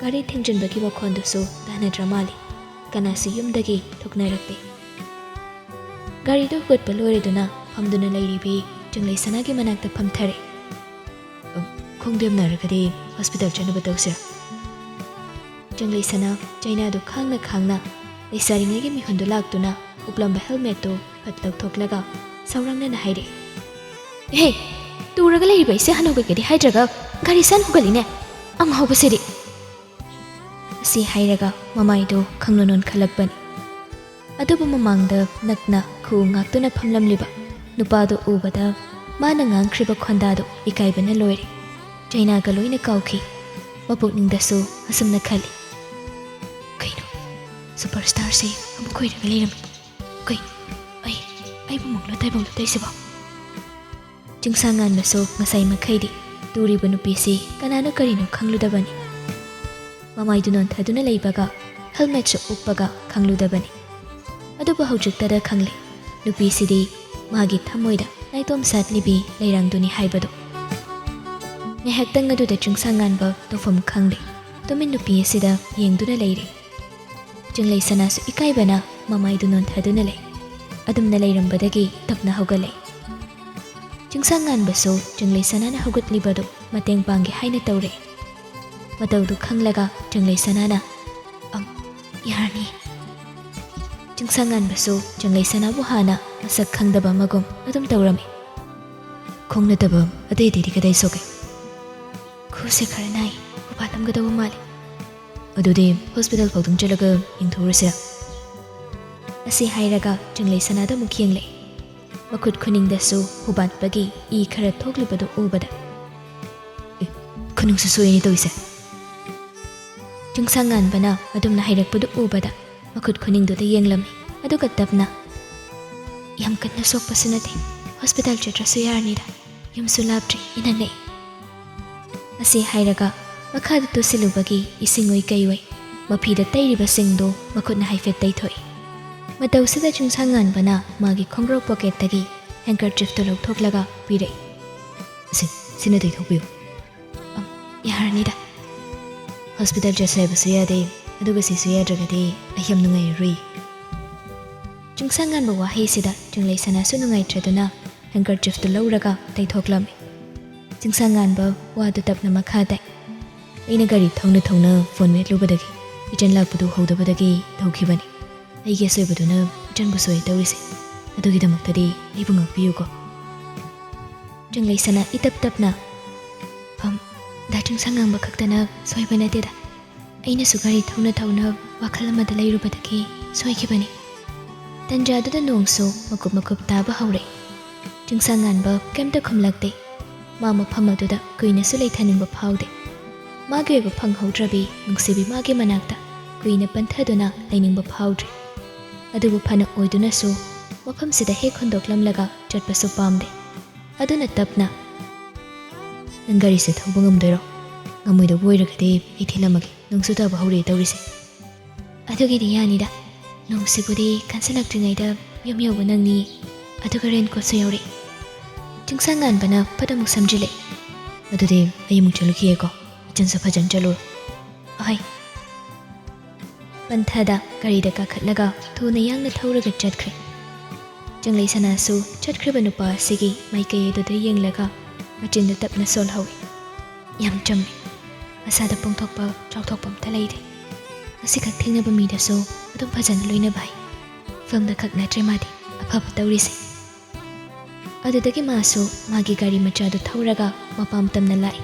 ꯒꯥꯔꯤ ꯊꯦꯡꯖꯤꯟꯕꯒꯤ ꯃꯈꯣꯟꯗꯨꯁꯨ ꯇꯥꯅꯗ꯭ꯔ ꯃꯥꯜꯂꯤ꯫ ꯀꯅꯥꯁꯨ ꯌꯨꯝꯗꯒꯤ ꯊꯣꯛꯅꯔꯛꯇꯦ꯫ ꯒꯥꯔꯤꯗꯨ ꯍꯨꯒꯠꯄ ꯂꯣꯏꯔꯗꯨꯅ ꯐꯝꯗꯨꯅ ꯂꯩꯔꯤꯕꯤ ꯆꯪꯂꯩ ꯁꯅꯥꯒꯤ ꯃꯅꯥꯛꯇ ꯐꯝꯊꯔꯦ꯫ "ꯑ, ꯈꯣꯡꯗꯨ ꯌꯥꯝ ꯅꯥꯔꯒꯗꯤ ꯍꯣꯁꯄꯤꯇꯥꯜ ꯆꯠꯅꯕ ꯇꯧꯁꯤꯔꯥ?" ꯆꯪꯂꯩ ꯁꯅꯥ ꯆꯩꯅꯥꯗꯨ ꯈꯥꯡꯅ ꯈꯥꯡꯅ ꯂꯩꯁꯥꯔꯤꯉꯩꯒꯤ ꯃꯤꯍꯨꯟꯗꯨ ꯂꯥꯛꯇꯨꯅ ꯎꯞꯂꯝꯕ ꯍꯦꯜꯃꯦꯠꯇꯨ ꯐꯠ ꯂꯧꯊꯣꯛꯂꯒ ꯁꯥꯎꯔꯥꯡꯅꯅ ꯍꯥꯏꯔꯛꯏ, "ꯍꯦ, ꯇꯨꯔꯒ ꯂꯩꯔꯤꯕ ꯏꯆꯦ ꯍꯅꯨꯕꯤꯒꯗꯤ ꯍꯥꯏꯗ꯭ꯔꯒ ꯒꯥꯔꯤ ꯁꯟ ꯍꯨꯒꯠꯂꯤꯅꯦ, ꯑꯉꯥꯎꯕꯁꯤꯗꯤ!" ꯑꯁꯤ ꯍꯥꯏꯔꯒ ꯃꯃꯥꯏꯗꯨ ꯈꯪꯅꯣꯟ ꯅꯣꯟꯈꯠꯂꯛꯄꯅꯤ꯫ ꯑꯗꯨꯕꯨ ꯃꯃꯥꯡꯗ ꯅꯛꯅ ꯈꯨ ꯉꯥꯛꯇꯨꯅ ꯐꯝꯂꯝꯂꯤꯕ ꯅꯨꯄꯥꯗꯨ ꯎꯕꯗ ꯃꯥꯅ ꯉꯥꯡꯈ꯭ꯔꯤꯕ ꯈꯣꯟꯗꯥꯗꯨ ꯏꯀꯥꯏꯕꯅ ꯂꯣꯏꯔꯦ꯫ ꯆꯩꯅꯥꯒ ꯂꯣꯏꯅ ꯀꯥꯎꯈꯤ꯫ ꯃꯄꯨꯛꯅꯤꯡꯗꯁꯨ ꯑꯁꯨꯝꯅ ꯈꯜꯂꯤ, "ꯀꯩꯅꯣ, ꯁꯨꯄꯔꯁ꯭ꯇꯥꯔꯁꯦ ꯑꯃꯨꯛ ꯑꯣꯏꯔꯒ ꯂꯩꯔꯝꯃꯤ꯫ ꯀꯩ, ꯑꯩ, ꯑꯩꯕꯨ ꯃꯪꯂꯣ ꯇꯥꯏꯕꯪꯂꯣ ꯇꯧꯏꯁꯤꯕꯣ?" ꯆꯤꯡꯁꯥꯡ ꯉꯥꯟꯕꯁꯨ ꯉꯁꯥꯏ ꯃꯈꯩꯗꯤ ꯇꯨꯔꯤꯕ ꯅꯨꯄꯤꯁꯤ ꯀꯅꯥꯅꯣ ꯀꯔꯤꯅꯣ ꯈꯪꯂꯨꯗꯕꯅꯤ꯫ ꯃꯃꯥꯏꯗꯨ ꯅꯣꯟꯊꯗꯨꯅ ꯂꯩꯕꯒ ꯍꯦꯜꯃꯦꯠꯁꯨ ꯎꯞꯄꯒ ꯈꯪꯂꯨꯗꯕꯅꯤ꯫ ꯑꯗꯨꯕꯨ ꯍꯧꯖꯤꯛꯇꯗ ꯈꯪꯂꯦ, ꯅꯨꯄꯤꯁꯤꯗꯤ ꯃꯥꯒꯤ ꯊꯃꯣꯏꯗ ꯅꯥꯏꯇꯣꯝ ꯁꯥꯠꯂꯤꯕꯤ ꯂꯩꯔꯥꯡꯗꯨꯅꯤ ꯍꯥꯏꯕꯗꯨ꯫ ꯉꯥꯏꯍꯥꯛꯇꯪ ꯑꯗꯨꯗ ꯆꯤꯡꯁꯥꯡ ꯉꯥꯟꯕ ꯇꯧꯐꯝ ꯈꯪꯗꯦ, ꯇꯨꯃꯤꯟ ꯅꯨꯄꯤ ꯑꯁꯤꯗ ꯌꯦꯡꯗꯨꯅ ꯂꯩꯔꯦ꯫ ꯆꯤꯡꯂꯩ ꯁꯅꯥꯁꯨ ꯏꯀꯥꯏꯕꯅ ꯃꯃꯥꯏꯗꯨ ꯅꯣꯟꯊꯗꯨꯅ ꯂꯩ꯫ ꯑꯗꯨꯝꯅ ꯂꯩꯔꯝꯕꯗꯒꯤ ꯇꯞꯅ ꯍꯧꯒꯠꯂꯦ꯫ ꯆꯤꯡꯁꯥꯡ ꯉꯥꯟꯕꯁꯨ ꯆꯤꯡꯂꯩ ꯁꯅꯥꯅ ꯍꯧꯒꯠꯂꯤꯕꯗꯨ ꯃꯇꯦꯡ ꯄꯥꯡꯒꯦ ꯍꯥꯏꯅ ꯇꯧꯔꯦ꯫ ꯃꯇꯧꯗꯨ ꯈꯪꯂꯒ ꯆꯤꯡꯂꯩ ꯁꯅꯥꯅ, "ꯑꯝ, ꯌꯥꯔꯅꯤ꯫" ꯆꯤꯡꯁꯥꯡ ꯉꯥꯟꯕꯁꯨ ꯆꯤꯡꯂꯩ ꯁꯅꯥꯕꯨ ꯍꯥꯟꯅ ꯃꯁꯛ ꯈꯪꯗꯕ ꯑꯃꯒꯨꯝ ꯑꯗꯨꯝ ꯇꯧꯔꯝꯃꯤ꯫ "ꯈꯣꯡ ꯅꯠꯇꯕ ꯑꯇꯩ ꯑꯇꯩꯗꯤ ꯀꯗꯥꯏ ꯁꯣꯛꯀꯦ?" "ꯈꯨꯁꯦ ꯈꯔ ꯅꯥꯏ, ꯈꯨꯕꯥ ꯂꯝꯒꯗꯧꯕ ꯃꯥꯜꯂꯤ꯫" "ꯑꯗꯨꯗꯤ ꯍꯣꯁꯄꯤꯇꯥꯜ ꯐꯥꯎꯗꯪ ꯆꯠꯂꯒ ꯌꯦꯡꯊꯣꯛꯎꯔꯁꯤꯔꯥ?" ꯑꯁꯤ ꯍꯥꯏꯔꯒ ꯆꯤꯡꯂꯩ ꯁꯅꯥꯗ ꯑꯃꯨꯛ ꯌꯦꯡꯂꯦ꯫ ꯃꯈꯨꯠ ꯈꯨꯅꯤꯡꯗꯁꯨ ꯍꯨꯕꯥꯠꯄꯒꯤ ꯏ ꯈꯔ ꯊꯣꯛꯂꯤꯕꯗꯨ ꯎꯕꯗ, "ꯑꯦ, ꯈꯨꯅꯨꯡꯁꯨ ꯁꯣꯛꯏꯅꯦ ꯇꯧꯔꯤꯁꯦ꯫" ꯆꯤꯡꯁꯥꯡ ꯉꯥꯟꯕꯅ ꯑꯗꯨꯝꯅ ꯍꯥꯏꯔꯛꯄꯗꯨ ꯎꯕꯗ ꯃꯈꯨꯠ ꯈꯨꯅꯤꯡꯗꯨꯗ ꯌꯦꯡꯂꯝꯃꯤ꯫ ꯑꯗꯨꯒ ꯇꯞꯅ, "ꯌꯥꯝ ꯀꯟꯅ ꯁꯣꯛꯄꯁꯨ ꯅꯠꯇꯦ, ꯍꯣꯁꯄꯤꯇꯥꯜ ꯆꯠꯇ꯭ꯔꯁꯨ ꯌꯥꯔꯅꯤꯗ, ꯌꯨꯝꯁꯨ ꯂꯥꯞꯇ꯭ꯔꯤ, ꯏꯅꯛ ꯅꯛꯏ꯫" ꯑꯁꯤ ꯍꯥꯏꯔꯒ ꯃꯈꯥꯗ ꯇꯨꯁꯤꯜꯂꯨꯕꯒꯤ ꯏꯁꯤꯡ ꯑꯣꯏ ꯀꯩ ꯑꯣꯏ ꯃꯐꯤꯗ ꯇꯩꯔꯤꯕꯁꯤꯡꯗꯨ ꯃꯈꯨꯠꯅ ꯍꯥꯏꯐꯦꯠ ꯇꯩꯊꯣꯛꯏ꯫ ꯃꯇꯧꯁꯤꯗ ꯆꯤꯡꯁꯥꯡ ꯉꯥꯟꯕꯅ ꯃꯥꯒꯤ ꯈꯣꯡꯒ꯭ꯔꯥꯎ ꯄꯣꯀꯦꯠꯇꯒꯤ ꯍꯦꯡꯀꯔꯆꯤꯐꯇꯨ ꯂꯧꯊꯣꯛꯂꯒ ꯄꯤꯔꯛꯏ꯫ "ꯁꯤ, ꯁꯤꯅ ꯇꯩꯊꯣꯛꯄꯤꯌꯨ꯫" "ꯑꯝ, ꯌꯥꯔꯅꯤꯗ꯫ ꯍꯣꯁꯄꯤꯇꯥꯜ ꯆꯠꯁꯦ ꯍꯥꯏꯕꯁꯨ ꯌꯥꯗꯦ, ꯑꯗꯨꯒ ꯁꯤꯁꯨ ꯌꯥꯗ꯭ꯔꯒꯗꯤ ꯑꯩ ꯌꯥꯝ ꯅꯨꯡꯉꯥꯏꯔꯔꯣꯏ꯫" ꯆꯤꯡꯁꯥꯡ ꯉꯥꯟꯕ ꯋꯥꯍꯩꯁꯤꯗ ꯆꯤꯡꯂꯩ ꯁꯅꯥꯁꯨ ꯅꯨꯡꯉꯥꯏꯇ꯭ꯔꯗꯨꯅ ꯍꯦꯡꯀꯔꯆꯤꯐꯇꯨ ꯂꯧꯔꯒ ꯇꯩꯊꯣꯛꯂꯝꯃꯤ꯫ ꯆꯤꯡꯁꯥꯡ ꯉꯥꯟꯕ ꯋꯥꯗꯨ ꯇꯞꯅ ꯃꯈꯥ ꯇꯥꯏ꯫ "ꯑꯩꯅ ꯒꯥꯔꯤ ꯊꯧꯅ ꯊꯧꯅ ꯐꯣꯟ ꯃꯦꯠꯂꯨꯕꯗꯒꯤ ꯏꯆꯟ ꯂꯥꯛꯄꯗꯨ ꯎꯍꯧꯗꯕꯗꯒꯤ ꯇꯧꯈꯤꯕꯅꯤ꯫ ꯑꯩꯒꯤ ꯑꯁꯣꯏꯕꯗꯨꯅ ꯏꯆꯟꯕꯨ ꯁꯣꯏ ꯇꯧꯔꯤꯁꯦ꯫ ꯑꯗꯨꯒꯤꯗꯃꯛꯇꯗꯤ ꯑꯩꯕꯨ ꯉꯥꯛꯄꯤꯌꯨꯀꯣ꯫" ꯆꯤꯡꯂꯩ ꯁꯅꯥ ꯏꯇꯞ ꯇꯞꯅ, "ꯑꯝ, ꯗꯥ ꯆꯤꯡꯁꯥꯡ ꯉꯥꯟꯕ ꯈꯛꯇꯅ ꯁꯣꯏꯕ ꯅꯠꯇꯦꯗ꯫ ꯑꯩꯅꯁꯨ ꯒꯥꯔꯤ ꯊꯧꯅ ꯊꯧꯅ ꯋꯥꯈꯜ ꯑꯃꯗ ꯂꯩꯔꯨꯕꯗꯒꯤ ꯁꯣꯏꯈꯤꯕꯅꯤ꯫" ꯇꯟꯖꯥꯗꯨꯗ ꯅꯣꯡꯁꯨ ꯃꯀꯨꯞ ꯃꯀꯨꯞ ꯇꯥꯕ ꯍꯧꯔꯦ꯫ ꯆꯤꯡꯁꯥꯡ ꯉꯥꯟꯕ ꯀꯩꯝꯇ ꯈꯨꯝꯂꯛꯇꯦ꯫ ꯃꯥ ꯃꯐꯝ ꯑꯗꯨꯗ ꯀꯨꯏꯅꯁꯨ ꯂꯩꯊꯅꯤꯡꯕ ꯐꯥꯎꯗꯦ꯫ ꯃꯥꯒꯤ ꯑꯣꯏꯕ ꯐꯪꯍꯧꯗ꯭ꯔꯕꯤ ꯅꯨꯡꯁꯤꯕꯤ ꯃꯥꯒꯤ ꯃꯅꯥꯛꯇ ꯀꯨꯏꯅ ꯄꯟꯊꯗꯨꯅ ꯂꯩꯅꯤꯡꯕ ꯐꯥꯎꯗ꯭ꯔꯤ꯫ ꯑꯗꯨꯕꯨ ꯐꯅ ꯑꯣꯏꯗꯨꯅꯁꯨ ꯃꯐꯝꯁꯤꯗ ꯍꯦꯛ ꯍꯨꯟꯗꯣꯛꯂꯝꯂꯒ ꯆꯠꯄꯁꯨ ꯄꯥꯝꯗꯦ꯫ ꯑꯗꯨꯅ ꯇꯞꯅ, "ꯅꯪ ꯒꯥꯔꯤꯁꯦ ꯊꯧꯕ ꯉꯝꯗꯣꯏꯔꯣ? ꯉꯝꯃꯣꯏꯗꯧꯕ ꯑꯣꯏꯔꯒꯗꯤ ꯑꯩ ꯊꯤꯜꯂꯝꯃꯒꯦ, ꯅꯣꯡꯁꯨ ꯇꯥꯕ ꯍꯧꯔꯛꯑꯦ ꯇꯧꯔꯤꯁꯦ꯫" "ꯑꯗꯨꯒꯤꯗꯤ ꯌꯥꯅꯤꯗ, ꯅꯣꯡꯁꯤꯕꯨꯗꯤ ꯀꯟꯁꯤꯜꯂꯛꯇ꯭ꯔꯤꯉꯩꯗ ꯌꯨꯝ ꯌꯧꯕ ꯅꯪꯅꯤ, ꯑꯗꯨꯒ ꯔꯦꯟꯀꯣꯠꯁꯨ ꯌꯥꯎꯔꯛꯏ꯫" ꯆꯤꯡꯁꯥꯡ ꯉꯥꯟꯕꯅ ꯐꯠ ꯑꯃꯨꯛ ꯁꯝꯖꯤꯜꯂꯛꯏ꯫ "ꯑꯗꯨꯗꯤ ꯑꯩ ꯑꯃꯨꯛ ꯆꯠꯂꯨꯈꯤꯒꯦꯀꯣ, ꯏꯆꯟꯁꯨ ꯐꯖꯅ ꯆꯠꯂꯨꯔꯣ꯫" "ꯑꯍꯣꯏ꯫" ꯄꯟꯊꯗ ꯒꯥꯔꯤꯗ ꯀꯥꯈꯠꯂꯒ ꯊꯨꯅ ꯌꯥꯡꯅ ꯊꯧꯔꯒ ꯆꯠꯈ꯭ꯔꯦ꯫ ꯆꯪꯂꯩ ꯁꯅꯥꯁꯨ ꯆꯠꯈ꯭ꯔꯤꯕ ꯅꯨꯄꯥ ꯑꯁꯤꯒꯤ ꯃꯥꯏꯀꯩ ꯑꯗꯨꯗ ꯌꯦꯡꯂꯒ ꯃꯆꯤꯟꯗ ꯇꯞꯅ ꯁꯣꯜꯍꯧꯏ꯫ ꯌꯥꯝ ꯆꯝꯃꯤ꯫ ꯃꯁꯥꯗ ꯄꯣꯡꯊꯣꯛꯄ ꯆꯥꯎꯊꯣꯛꯄ ꯑꯝꯇ ꯂꯩꯇꯦ꯫ ꯉꯁꯤꯈꯛ ꯊꯦꯡꯅꯕ ꯃꯤꯗꯁꯨ ꯑꯗꯨꯝ ꯐꯖꯅ ꯂꯣꯏꯅꯕ ꯍꯩ꯫ ꯐꯤꯂꯝꯗ ꯈꯛ ꯅꯠꯇ꯭ꯔꯦ ꯃꯥꯗꯤ ꯑꯐꯕ ꯇꯧꯔꯤꯁꯦ꯫ ꯑꯗꯨꯗꯒꯤ ꯃꯥꯁꯨ ꯃꯥꯒꯤ ꯒꯥꯔꯤ ꯃꯆꯥꯗꯨ ꯊꯧꯔꯒ ꯃꯄꯥꯝ ꯇꯝꯅ ꯂꯥꯛꯏ꯫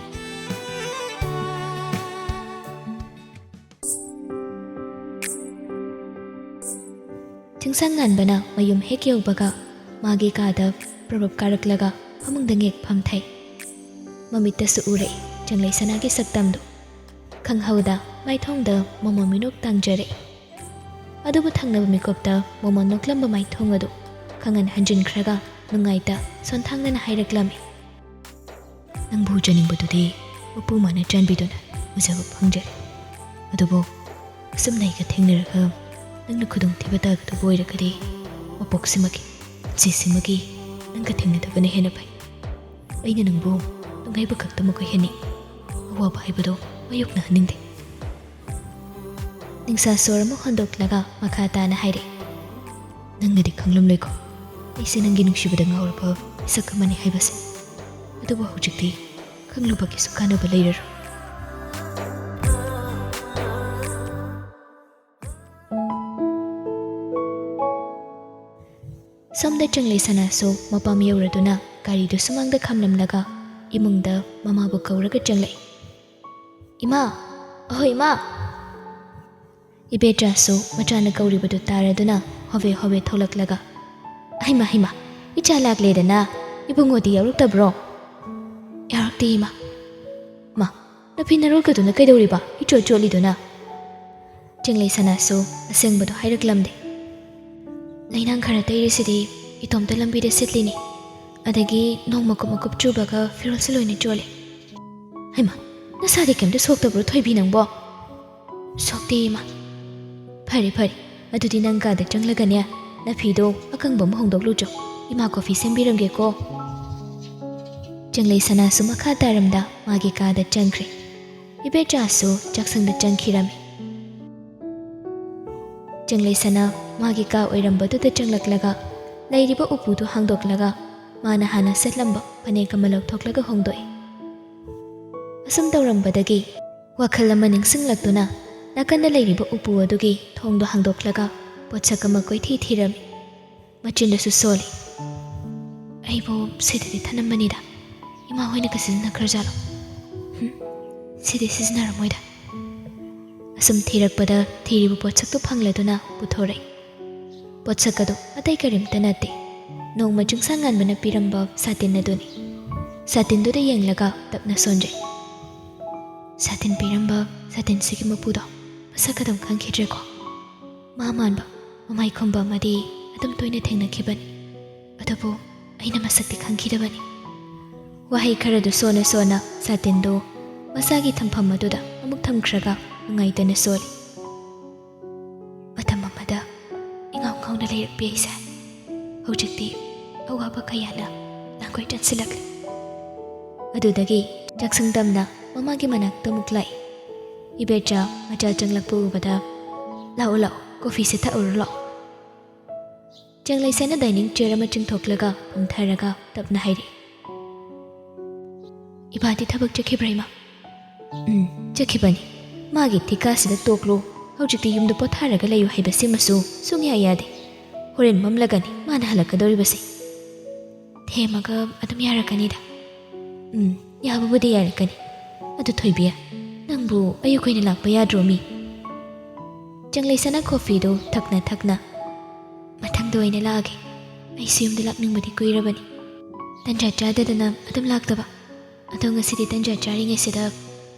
ꯆꯤꯡꯁꯥꯡ ꯉꯥꯟꯕꯅ ꯃꯌꯨꯝ ꯍꯦꯛ ꯌꯧꯕꯒ ꯃꯥꯒꯤ ꯀꯥꯗ ꯄ꯭ꯔꯞ ꯄ꯭ꯔꯞ ꯀꯥꯔꯛꯂꯒ ꯐꯃꯨꯡꯗ ꯉꯦꯛ ꯐꯝꯊꯩ꯫ ꯃꯃꯤꯠꯇꯁꯨ ꯎꯔꯛꯏ ꯆꯪꯂꯩ ꯁꯅꯥꯒꯤ ꯁꯛꯇꯝꯗꯨ꯫ ꯈꯪꯍꯧꯗ ꯃꯥꯏꯊꯣꯡꯗ ꯃꯣꯃꯣ ꯃꯤꯅꯣꯛ ꯇꯥꯡꯖꯔꯛꯏ꯫ ꯑꯗꯨꯕꯨ ꯊꯪꯅꯕ ꯃꯤꯀꯨꯞꯇ ꯃꯣꯃꯣ ꯅꯣꯛꯂꯝꯕ ꯃꯥꯏꯊꯣꯡ ꯑꯗꯨ ꯈꯪꯍꯟ ꯍꯟꯖꯤꯟꯈ꯭ꯔꯒ ꯅꯨꯡꯉꯥꯏꯇ ꯁꯣꯟꯊꯥꯡꯗꯅ ꯍꯥꯏꯔꯛꯂꯝꯃꯤ꯫ "ꯅꯪꯕꯨ ꯎꯖꯅꯤꯡꯕꯗꯨꯗꯤ ꯃꯄꯨ ꯃꯥꯅ ꯆꯥꯟꯕꯤꯗꯨꯅ ꯎꯖꯕ ꯐꯪꯖꯔꯦ꯫ ꯑꯗꯨꯕꯨ ꯑꯁꯨꯝꯅ ꯑꯩꯒ ꯊꯦꯡꯅꯔꯒ ꯅꯪꯅ ꯈꯨꯗꯣꯡꯊꯤꯕ ꯇꯥꯒꯗꯕ ꯑꯣꯏꯔꯒꯗꯤ ꯃꯄꯣꯛꯁꯤꯃꯒꯤ ꯄꯨꯟꯁꯤꯁꯤꯃꯒꯤ ꯅꯪꯒ ꯊꯦꯡꯅꯗꯕꯅ ꯍꯦꯟꯅ ꯐꯩ꯫ ꯑꯩꯅ ꯅꯪꯕꯨ ꯅꯨꯡꯉꯥꯏꯕ ꯈꯛꯇꯃꯛ ꯑꯣꯏꯍꯟꯅꯤꯡꯏ, ꯑꯋꯥꯕ ꯍꯥꯏꯕꯗꯨ ꯃꯥꯌꯣꯛꯅꯍꯟꯅꯤꯡꯗꯦ꯫" ꯅꯤꯡꯁꯥ ꯁꯣꯔ ꯑꯃ ꯍꯣꯟꯗꯣꯛꯂꯒ ꯃꯈꯥ ꯇꯥꯅ ꯍꯥꯏꯔꯛꯏ, "ꯅꯪꯅꯗꯤ ꯈꯪꯂꯝꯂꯣꯏꯀꯣ, ꯑꯩꯁꯦ ꯅꯪꯒꯤ ꯅꯨꯡꯁꯤꯕꯗ ꯉꯥꯎꯔꯕ ꯃꯤꯁꯛ ꯑꯃꯅꯤ ꯍꯥꯏꯕꯁꯦ꯫ ꯑꯗꯨꯕꯨ ꯍꯧꯖꯤꯛꯇꯤ ꯈꯪꯂꯨꯕꯒꯤꯁꯨ ꯀꯥꯟꯅꯕ ꯂꯩꯔꯔꯣꯏ꯫" ꯁꯣꯝꯗ ꯆꯪꯂꯩ ꯁꯅꯥꯁꯨ ꯃꯄꯥꯝ ꯌꯧꯔꯗꯨꯅ ꯒꯥꯔꯤꯗꯨ ꯁꯨꯃꯥꯡꯗ ꯈꯥꯝꯂꯝꯂꯒ ꯏꯃꯨꯡꯗ ꯃꯃꯥꯕꯨ ꯀꯧꯔꯒ ꯆꯪꯂꯛꯏ꯫ "ꯏꯃꯥ! ꯑꯍꯣ ꯏꯃꯥ!" ꯏꯕꯦꯆꯥꯁꯨ ꯃꯆꯥꯅ ꯀꯧꯔꯤꯕꯗꯨ ꯇꯥꯔꯗꯨꯅ ꯍꯣꯕꯦ ꯍꯣꯕꯦ ꯊꯣꯛꯂꯛꯂꯒ, "ꯍꯩꯃꯥ, ꯍꯩꯃꯥ, ꯏꯆꯥ ꯂꯥꯛꯂꯦꯗꯅ, ꯏꯕꯨꯡꯉꯣꯗꯤ ꯌꯥꯎꯔꯛꯇꯕ꯭ꯔꯣ?" ꯏꯃꯥ, ꯃꯥ, ꯅꯐꯤ ꯅꯔꯣꯜꯒꯗꯨꯅ ꯀꯩꯗꯧꯔꯤꯕ? ꯏꯆꯣꯠ ꯆꯣꯠꯂꯤꯗꯨꯅ꯫ ꯆꯤꯡꯂꯩ ꯁꯅꯥꯁꯨ ꯑꯁꯦꯡꯕꯗꯣ ꯍꯥꯏꯔꯛꯂꯝꯗꯦ꯫ "ꯂꯩꯅꯥꯡ ꯈꯔ ꯇꯩꯔꯤꯁꯤꯗꯤ ꯏꯇꯣꯝꯇ ꯂꯝꯕꯤꯗ ꯁꯤꯠꯂꯤꯅꯤ꯫ ꯑꯗꯒꯤ ꯅꯣꯡ ꯃꯀꯨꯞ ꯃꯀꯨꯞ ꯆꯨꯕꯒ ꯐꯤꯔꯣꯜꯁꯨ ꯂꯣꯏꯅ ꯆꯣꯠꯂꯤ꯫" "ꯍꯩꯃꯥ, ꯅꯁꯥꯗꯤ ꯀꯩꯝꯇ ꯁꯣꯛꯇꯕ꯭ꯔꯣ ꯊꯣꯏꯕꯤ ꯅꯪꯕꯣ?" "ꯁꯣꯛꯇꯦ ꯏꯃꯥ꯫" "ꯐꯔꯦ ꯐꯔꯦ, ꯑꯗꯨꯗꯤ ꯅꯪ ꯀꯥꯗ ꯆꯪꯂꯒꯅꯦ, ꯅꯐꯤꯗꯣ ꯑꯀꯪꯕ ꯑꯃ ꯍꯣꯡꯗꯣꯛꯂꯨꯆꯣ꯫ ꯏꯃꯥ ꯀꯣꯐꯤ ꯁꯦꯝꯕꯤꯔꯝꯒꯦꯀꯣ꯫" ꯆꯤꯡꯂꯩ ꯁꯅꯥꯁꯨ ꯃꯈꯥ ꯇꯥꯔꯝꯗ ꯃꯥꯒꯤ ꯀꯥꯗ ꯆꯪꯈ꯭ꯔꯦ꯫ ꯏꯕꯦꯆꯥꯁꯨ ꯆꯥꯛꯁꯪꯗ ꯆꯪꯈꯤꯔꯝꯃꯤ꯫ ꯆꯤꯡꯂꯩ ꯁꯅꯥ ꯃꯥꯒꯤ ꯀꯥ ꯑꯣꯏꯔꯝꯕꯗꯨꯗ ꯆꯪꯂꯛꯂꯒ ꯂꯩꯔꯤꯕ ꯎꯄꯨꯗꯨ ꯍꯥꯡꯗꯣꯛꯂꯒ ꯃꯥꯅ ꯍꯥꯟꯅ ꯁꯦꯠꯂꯝꯕ ꯐꯅꯦꯛ ꯑꯃ ꯂꯧꯊꯣꯛꯂꯒ ꯍꯣꯡꯗꯣꯛꯏ꯫ ꯑꯁꯨꯝ ꯇꯧꯔꯝꯕꯗꯒꯤ ꯋꯥꯈꯜ ꯑꯃ ꯅꯤꯡꯁꯤꯡꯂꯛꯇꯨꯅ ꯅꯥꯀꯟꯗ ꯂꯩꯔꯤꯕ ꯎꯄꯨ ꯑꯗꯨꯒꯤ ꯊꯣꯡꯗꯣ ꯍꯥꯡꯗꯣꯛꯂꯒ ꯄꯣꯠꯁꯛ ꯑꯃ ꯀꯣꯏꯊꯤ ꯊꯤꯔꯝꯃꯤ꯫ ꯃꯆꯤꯟꯗꯁꯨ ꯁꯣꯜꯂꯤ꯫ "ꯑꯩꯕꯨ ꯁꯤꯗꯗꯤ ꯊꯅꯝꯕꯅꯤꯗ꯫ ꯏꯃꯥ ꯍꯣꯏꯅꯒ ꯁꯤꯖꯤꯟꯅꯈ꯭ꯔꯖꯥꯠꯂꯣ? ꯍꯨꯝ, ꯁꯤꯗꯤ ꯁꯤꯖꯤꯟꯅꯔꯝꯃꯣꯏꯗ꯫" ꯑꯁꯨꯝ ꯊꯤꯔꯛꯄꯗ ꯊꯤꯔꯤꯕ ꯄꯣꯠꯁꯛꯇꯨ ꯐꯪꯂꯗꯨꯅ ꯄꯨꯊꯣꯔꯛꯏ꯫ ꯄꯣꯠꯁꯛ ꯑꯗꯨ ꯑꯇꯩ ꯀꯔꯤꯝꯇ ꯅꯠꯇꯦ, ꯅꯣꯡꯃ ꯆꯤꯡꯁꯥꯡ ꯉꯥꯟꯕꯅ ꯄꯤꯔꯝꯕ ꯁꯥꯇꯤꯟ ꯑꯗꯨꯅꯤ꯫ ꯁꯥꯇꯤꯟꯗꯨꯗ ꯌꯦꯡꯂꯒ ꯇꯞꯅ ꯁꯣꯟꯖꯩ꯫ "ꯁꯥꯇꯤꯟ ꯄꯤꯔꯝꯕ ꯁꯥꯇꯤꯟꯁꯤꯒꯤ ꯃꯄꯨꯗꯣ ꯃꯁꯛ ꯑꯗꯨꯝ ꯈꯪꯈꯤꯗ꯭ꯔꯦꯀꯣ꯫ ꯃꯥ ꯃꯥꯟꯕ ꯃꯃꯥꯏ ꯈꯨꯝꯕ ꯑꯃꯗꯤ ꯑꯗꯨꯝ ꯇꯣꯏꯅ ꯊꯦꯡꯅꯈꯤꯕꯅꯤ꯫ ꯑꯗꯨꯕꯨ ꯑꯩꯅ ꯃꯁꯛꯇꯤ ꯈꯪꯈꯤꯗꯕꯅꯤ꯫" ꯋꯥꯍꯩ ꯈꯔꯗꯨ ꯁꯣꯟꯅ ꯁꯣꯟꯅ ꯁꯥꯇꯤꯟꯗꯨ ꯃꯁꯥꯒꯤ ꯊꯝꯐꯝ ꯑꯗꯨꯗ ꯑꯃꯨꯛ ꯊꯝꯈ꯭ꯔꯒ ꯅꯨꯡꯉꯥꯏꯇꯅ ꯁꯣꯜꯂꯤ꯫ "ꯃꯇꯝ ꯑꯃꯗ ꯏꯉꯥꯎ ꯉꯥꯎꯅ ꯂꯩꯔꯛꯄꯤ ꯑꯩꯁꯦ ꯍꯧꯖꯤꯛꯇꯤ ꯑꯋꯥꯕ ꯀꯌꯥꯅ ꯅꯥꯈꯣꯏ ꯆꯟꯁꯤꯜꯂꯛꯂꯤ꯫" ꯑꯗꯨꯗꯒꯤ ꯆꯥꯛꯁꯪ ꯇꯝꯅ ꯃꯃꯥꯒꯤ ꯃꯅꯥꯛꯇ ꯑꯃꯨꯛ ꯂꯥꯛꯏ꯫ ꯏꯕꯦꯆꯥ ꯃꯆꯥ ꯆꯪꯂꯛꯄ ꯎꯕꯗ, "ꯂꯥꯛꯑꯣ, ꯂꯥꯛꯑꯣ, ꯀꯣꯐꯤꯁꯦ ꯊꯛꯎꯔꯣ, ꯂꯥꯛꯑꯣ꯫" ꯆꯤꯡꯂꯩꯁꯅ ꯗꯥꯏꯅꯤꯡ ꯆꯤꯌꯔ ꯑꯃ ꯆꯤꯡꯊꯣꯛꯂꯒ ꯐꯝꯊꯔꯒ ꯇꯞꯅ ꯍꯥꯏꯔꯛꯏ, "ꯏꯕꯥꯗꯤ ꯊꯕꯛ ꯆꯠꯈꯤꯕ꯭ꯔꯥ, ꯏꯃꯥ?" "ꯎꯝ, ꯆꯠꯈꯤꯕꯅꯤ꯫ ꯃꯥꯒꯤ ꯊꯤꯀꯥꯁꯤꯗ ꯇꯣꯛꯂꯣ, ꯍꯧꯖꯤꯛꯇꯤ ꯌꯨꯝꯗ ꯄꯣꯊꯥꯔꯒ ꯂꯩꯌꯨ ꯍꯥꯏꯕꯁꯤꯃꯁꯨ ꯁꯨꯡꯌꯥ ꯌꯥꯗꯦ꯫ ꯍꯣꯔꯦꯟ ꯃꯝꯂꯒꯅꯤ ꯃꯥꯅ ꯍꯜꯂꯛꯀꯗꯧꯔꯤꯕꯁꯦ꯫ ꯊꯦꯝꯃꯒ ꯑꯗꯨꯝ ꯌꯥꯔꯛꯀꯅꯤꯗ꯫" "ꯎꯝ, ꯌꯥꯕꯕꯨꯗꯤ ꯌꯥꯔꯛꯀꯅꯤ꯫ ꯑꯗꯨ ꯊꯣꯏꯕꯤ, ꯅꯪꯕꯨ ꯑꯌꯨꯛ ꯑꯣꯏꯅ ꯂꯥꯛꯄ ꯌꯥꯗ꯭ꯔꯣ ꯃꯤ?" ꯆꯤꯡꯂꯩꯁꯅ ꯀꯣꯐꯤꯗꯨ ꯊꯛꯅ ꯊꯛꯅ, "ꯃꯊꯪꯗ ꯑꯣꯏꯅ ꯂꯥꯛꯑꯒꯦ꯫ ꯑꯩꯁꯨ ꯌꯨꯝꯗ ꯂꯥꯛꯅꯤꯡꯕꯗꯤ ꯀꯨꯏꯔꯕꯅꯤ꯫ ꯇꯟꯖꯥ ꯆꯥꯗꯗꯅ ꯑꯗꯨꯝ ꯂꯥꯛꯇꯕ꯫ ꯑꯗꯣ ꯉꯁꯤꯗꯤ ꯇꯟꯖꯥ ꯆꯥꯔꯤꯉꯩꯁꯤꯗ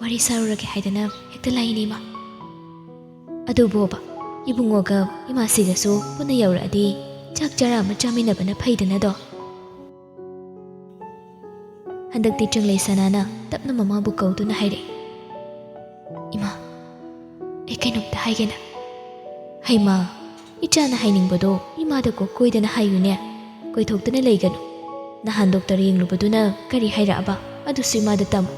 ꯋꯥꯔꯤ ꯁꯥꯔꯨꯔꯒꯦ ꯍꯥꯏꯗꯅ ꯍꯦꯛꯇ ꯂꯥꯛꯏꯅꯦ, ꯏꯃꯥ꯫ ꯑꯗꯨꯕꯣꯕ, ꯏꯕꯨꯡꯉꯣꯒ ꯏꯃꯥꯁꯤꯒꯁꯨ ꯄꯨꯟꯅ ꯌꯧꯔꯛꯑꯗꯤ ꯆꯥꯛ ꯆꯔꯥ ꯑꯃ ꯆꯥꯃꯤꯟꯅꯕꯅ ꯐꯩꯗꯅꯗꯣ꯫ ꯍꯟꯗꯛꯇꯤ ꯆꯪꯂꯩ ꯁꯅꯥꯅ ꯇꯞꯅ ꯃꯃꯥꯕꯨ ꯀꯧꯗꯨꯅ ꯍꯥꯏꯔꯛꯏ, "ꯏꯃꯥ, ꯑꯩ ꯀꯩꯅꯣꯝꯇ ꯍꯥꯏꯒꯦꯅ꯫" "ꯍꯩꯃꯥ, ꯏꯆꯥꯅ ꯍꯥꯏꯅꯤꯡꯕꯗꯣ ꯏꯃꯥꯗ ꯀꯣꯛ ꯀꯣꯏꯗꯅ ꯍꯥꯏꯌꯨꯅꯦ꯫ ꯀꯣꯏꯊꯣꯛꯇꯅ ꯂꯩꯒꯅꯨ꯫ ꯅꯍꯥꯟ ꯗꯣꯛꯇꯔ ꯌꯦꯡꯂꯨꯕꯗꯨꯅ ꯀꯔꯤ ꯍꯥꯏꯔꯛꯑꯕ, ꯑꯗꯨꯁꯨ ꯏꯃꯥꯗ ꯇꯝꯃꯨ꯫"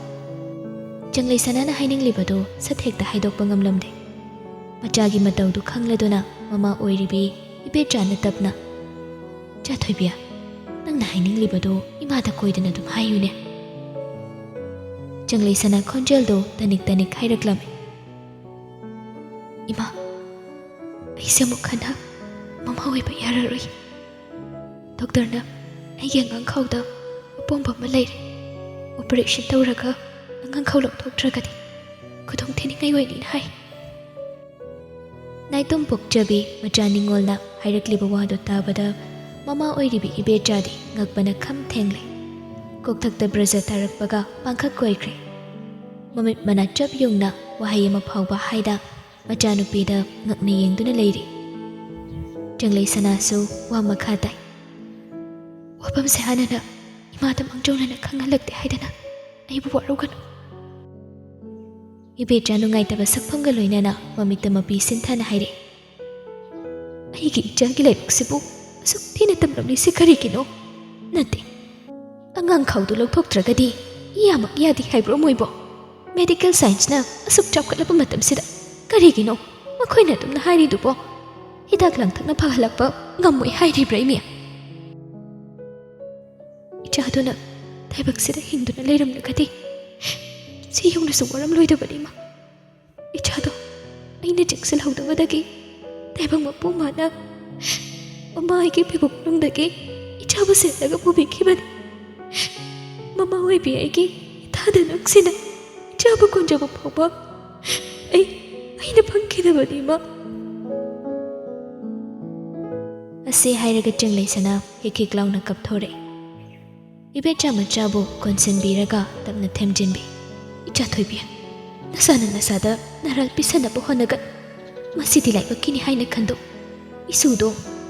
ꯆꯪꯂꯩ ꯁꯅꯥꯅ ꯍꯥꯏꯅꯤꯡꯂꯤꯕꯗꯨ ꯁꯠ ꯍꯦꯛꯇ ꯍꯥꯏꯗꯣꯛꯄ ꯉꯝꯂꯝꯗꯦ꯫ ꯃꯆꯥꯒꯤ ꯃꯇꯧꯗꯨ ꯈꯪꯂꯗꯨꯅ ꯃꯃꯥ ꯑꯣꯏꯔꯤꯕꯤ ꯏꯕꯦꯆꯥꯅ ꯇꯞꯅ, "ꯆꯥꯊꯣꯏꯕꯤ, ꯅꯪꯅ ꯍꯥꯏꯅꯤꯡꯂꯤꯕꯗꯨ ꯏꯃꯥꯗ ꯀꯣꯏꯗꯅ ꯑꯗꯨꯝ ꯍꯥꯏꯌꯨꯅꯦ꯫" ꯆꯪꯂꯩ ꯁꯅꯥ ꯈꯣꯟꯖꯦꯜꯗꯨ ꯇꯅꯤꯛ ꯇꯅꯤꯛ ꯍꯥꯏꯔꯛꯂꯝꯃꯤ꯫ "ꯏꯃꯥ, ꯑꯩꯁꯦ ꯑꯃꯨꯛ ꯍꯟꯅ ꯃꯃꯥ ꯑꯣꯏꯕ ꯌꯥꯔꯔꯣꯏ꯫ ꯗꯣꯛꯇꯔꯅ ꯑꯩꯒꯤ ꯑꯉꯥꯡꯈꯥꯎꯗ ꯑꯄꯣꯝꯕ ꯑꯃ ꯂꯩꯔꯦ꯫ ꯑꯣꯄꯔꯦꯁꯟ ꯇꯧꯔꯒ ꯑꯉꯥꯡꯈꯥꯎ ꯂꯧꯊꯣꯛꯇ꯭ꯔꯒꯗꯤ ꯈꯨꯗꯣꯡ ꯊꯤꯅꯤꯡꯉꯥꯏ ꯑꯣꯏꯅꯤꯅ ꯍꯥꯏ꯫" ꯅꯥꯏꯇꯣꯝ ꯄꯣꯛꯆꯕꯤ ꯃꯆꯥ ꯅꯤꯉꯣꯜꯅ ꯍꯥꯏꯔꯛꯂꯤꯕ ꯋꯥꯗꯨ ꯇꯥꯕꯗ ꯃꯃꯥ ꯑꯣꯏꯔꯤꯕꯤ ꯏꯕꯦꯆꯥꯗꯤ ꯉꯛꯄꯅ ꯈꯝ ꯊꯦꯡꯂꯦ꯫ ꯀꯣꯛꯊꯛꯇ ꯕ꯭ꯔꯖ ꯇꯥꯔꯛꯄꯒ ꯄꯥꯡꯈꯛ ꯀꯣꯏꯈ꯭ꯔꯦ꯫ ꯃꯃꯤꯠ ꯃꯅꯥ ꯆꯞ ꯌꯨꯡꯅ ꯋꯥꯍꯩ ꯑꯃ ꯐꯥꯎꯕ ꯍꯥꯏꯗ ꯃꯆꯥꯅꯨꯄꯤꯗ ꯉꯛꯅ ꯌꯦꯡꯗꯨꯅ ꯂꯩꯔꯤ꯫ ꯆꯪꯂꯩ ꯁꯅꯥꯁꯨ ꯋꯥ ꯃꯈꯥ ꯇꯥꯏ꯫ "ꯋꯥꯐꯝꯁꯦ ꯍꯥꯟꯅꯅ ꯏꯃꯥꯗ ꯃꯥꯡꯖꯧꯅꯅ ꯈꯪꯍꯜꯂꯛꯇꯦ ꯍꯥꯏꯗꯅ ꯑꯩꯕꯨ ꯋꯥꯔꯧꯒꯅꯨ꯫" ꯏꯕꯦꯆꯥ ꯅꯨꯡꯉꯥꯏꯇꯕ ꯁꯛꯐꯝꯒ ꯂꯣꯏꯅꯅ ꯃꯃꯤꯠꯇ ꯃꯄꯤ ꯁꯤꯟꯊꯅ ꯍꯥꯏꯔꯛꯏ, "ꯑꯩꯒꯤ ꯏꯆꯥꯒꯤ ꯂꯥꯏꯕꯛꯁꯤꯕꯨ ꯑꯁꯨꯛ ꯊꯤꯅ ꯇꯝꯂꯝꯂꯤꯁꯤ ꯀꯔꯤꯒꯤꯅꯣ? ꯅꯠꯇꯦ, ꯑꯉꯥꯡ ꯈꯥꯎꯗꯨ ꯂꯧꯊꯣꯛꯇ꯭ꯔꯒꯗꯤ ꯏꯌꯥꯃꯛ ꯌꯥꯗꯦ ꯍꯥꯏꯕ꯭ꯔꯣ ꯃꯣꯏꯕꯣ? ꯃꯦꯗꯤꯀꯦꯜ ꯁꯥꯏꯟꯁꯅ ꯑꯁꯨꯛ ꯆꯥꯎꯈꯠꯂꯕ ꯃꯇꯝꯁꯤꯗ ꯀꯔꯤꯒꯤꯅꯣ ꯃꯈꯣꯏꯅ ꯑꯗꯨꯝꯅ ꯍꯥꯏꯔꯤꯗꯨꯕꯣ? ꯍꯤꯗꯥꯛ ꯂꯥꯡꯊꯛꯅ ꯐꯍꯜꯂꯛꯄ ꯉꯝꯃꯣꯏ ꯍꯥꯏꯔꯤꯕ꯭ꯔꯥ, ꯏꯃꯤ? ꯏꯆꯥꯗꯨꯅ ꯂꯥꯏꯕꯛꯁꯤꯗ ꯍꯤꯡꯗꯨꯅ ꯂꯩꯔꯝꯂꯒꯗꯤ ꯁꯤ ꯌꯧꯅꯁꯨ ꯋꯥꯔꯝꯂꯣꯏꯗꯕꯅꯤ, ꯏꯃꯥ꯫ ꯏꯆꯥꯗꯣ ꯑꯩꯅ ꯆꯦꯛꯁꯤꯜꯍꯧꯗꯕꯗꯒꯤ ꯇꯥꯏꯕꯪ ꯃꯄꯨ ꯃꯥꯅ ꯃꯃꯥ ꯑꯩꯒꯤ ꯐꯤꯕꯨꯛ ꯃꯅꯨꯡꯗꯒꯤ ꯏꯆꯥꯕꯨ ꯁꯦꯠꯂꯒ ꯄꯨꯕꯤꯈꯤꯕꯅꯤ꯫ ꯃꯃꯥ ꯑꯣꯏꯕꯤ ꯑꯩꯒꯤ ꯏꯊꯥꯗ ꯅꯨꯡꯁꯤꯅ ꯏꯆꯥꯕꯨ ꯀꯣꯟꯖꯕ ꯐꯥꯎꯕ ꯑꯩ, ꯑꯩꯅ ꯐꯪꯈꯤꯗꯕꯅꯤ, ꯏꯃꯥ꯫" ꯑꯁꯤ ꯍꯥꯏꯔꯒ ꯆꯤꯡꯂꯩꯁꯅꯥ ꯍꯤꯛ ꯍꯤꯛ ꯂꯥꯎꯅ ꯀꯞꯊꯣꯔꯛꯏ꯫ ꯏꯕꯦꯆꯥ ꯃꯆꯥꯕꯨ ꯀꯣꯟꯁꯤꯟꯕꯤꯔꯒ ꯇꯞꯅ ꯊꯦꯝꯖꯤꯟꯕꯤ꯫ "ꯏꯆꯥ ꯊꯣꯏꯕꯤ, ꯅꯁꯥꯅ ꯅꯁꯥꯗ ꯅꯔꯥꯜ ꯄꯤꯁꯟꯅꯕ ꯍꯣꯠꯅꯒꯅꯨ꯫ ꯃꯁꯤꯗꯤ ꯂꯥꯏꯕꯛꯀꯤꯅꯤ ꯍꯥꯏꯅ ꯈꯟꯗꯣꯛ꯫ ꯏꯁꯨꯗꯣ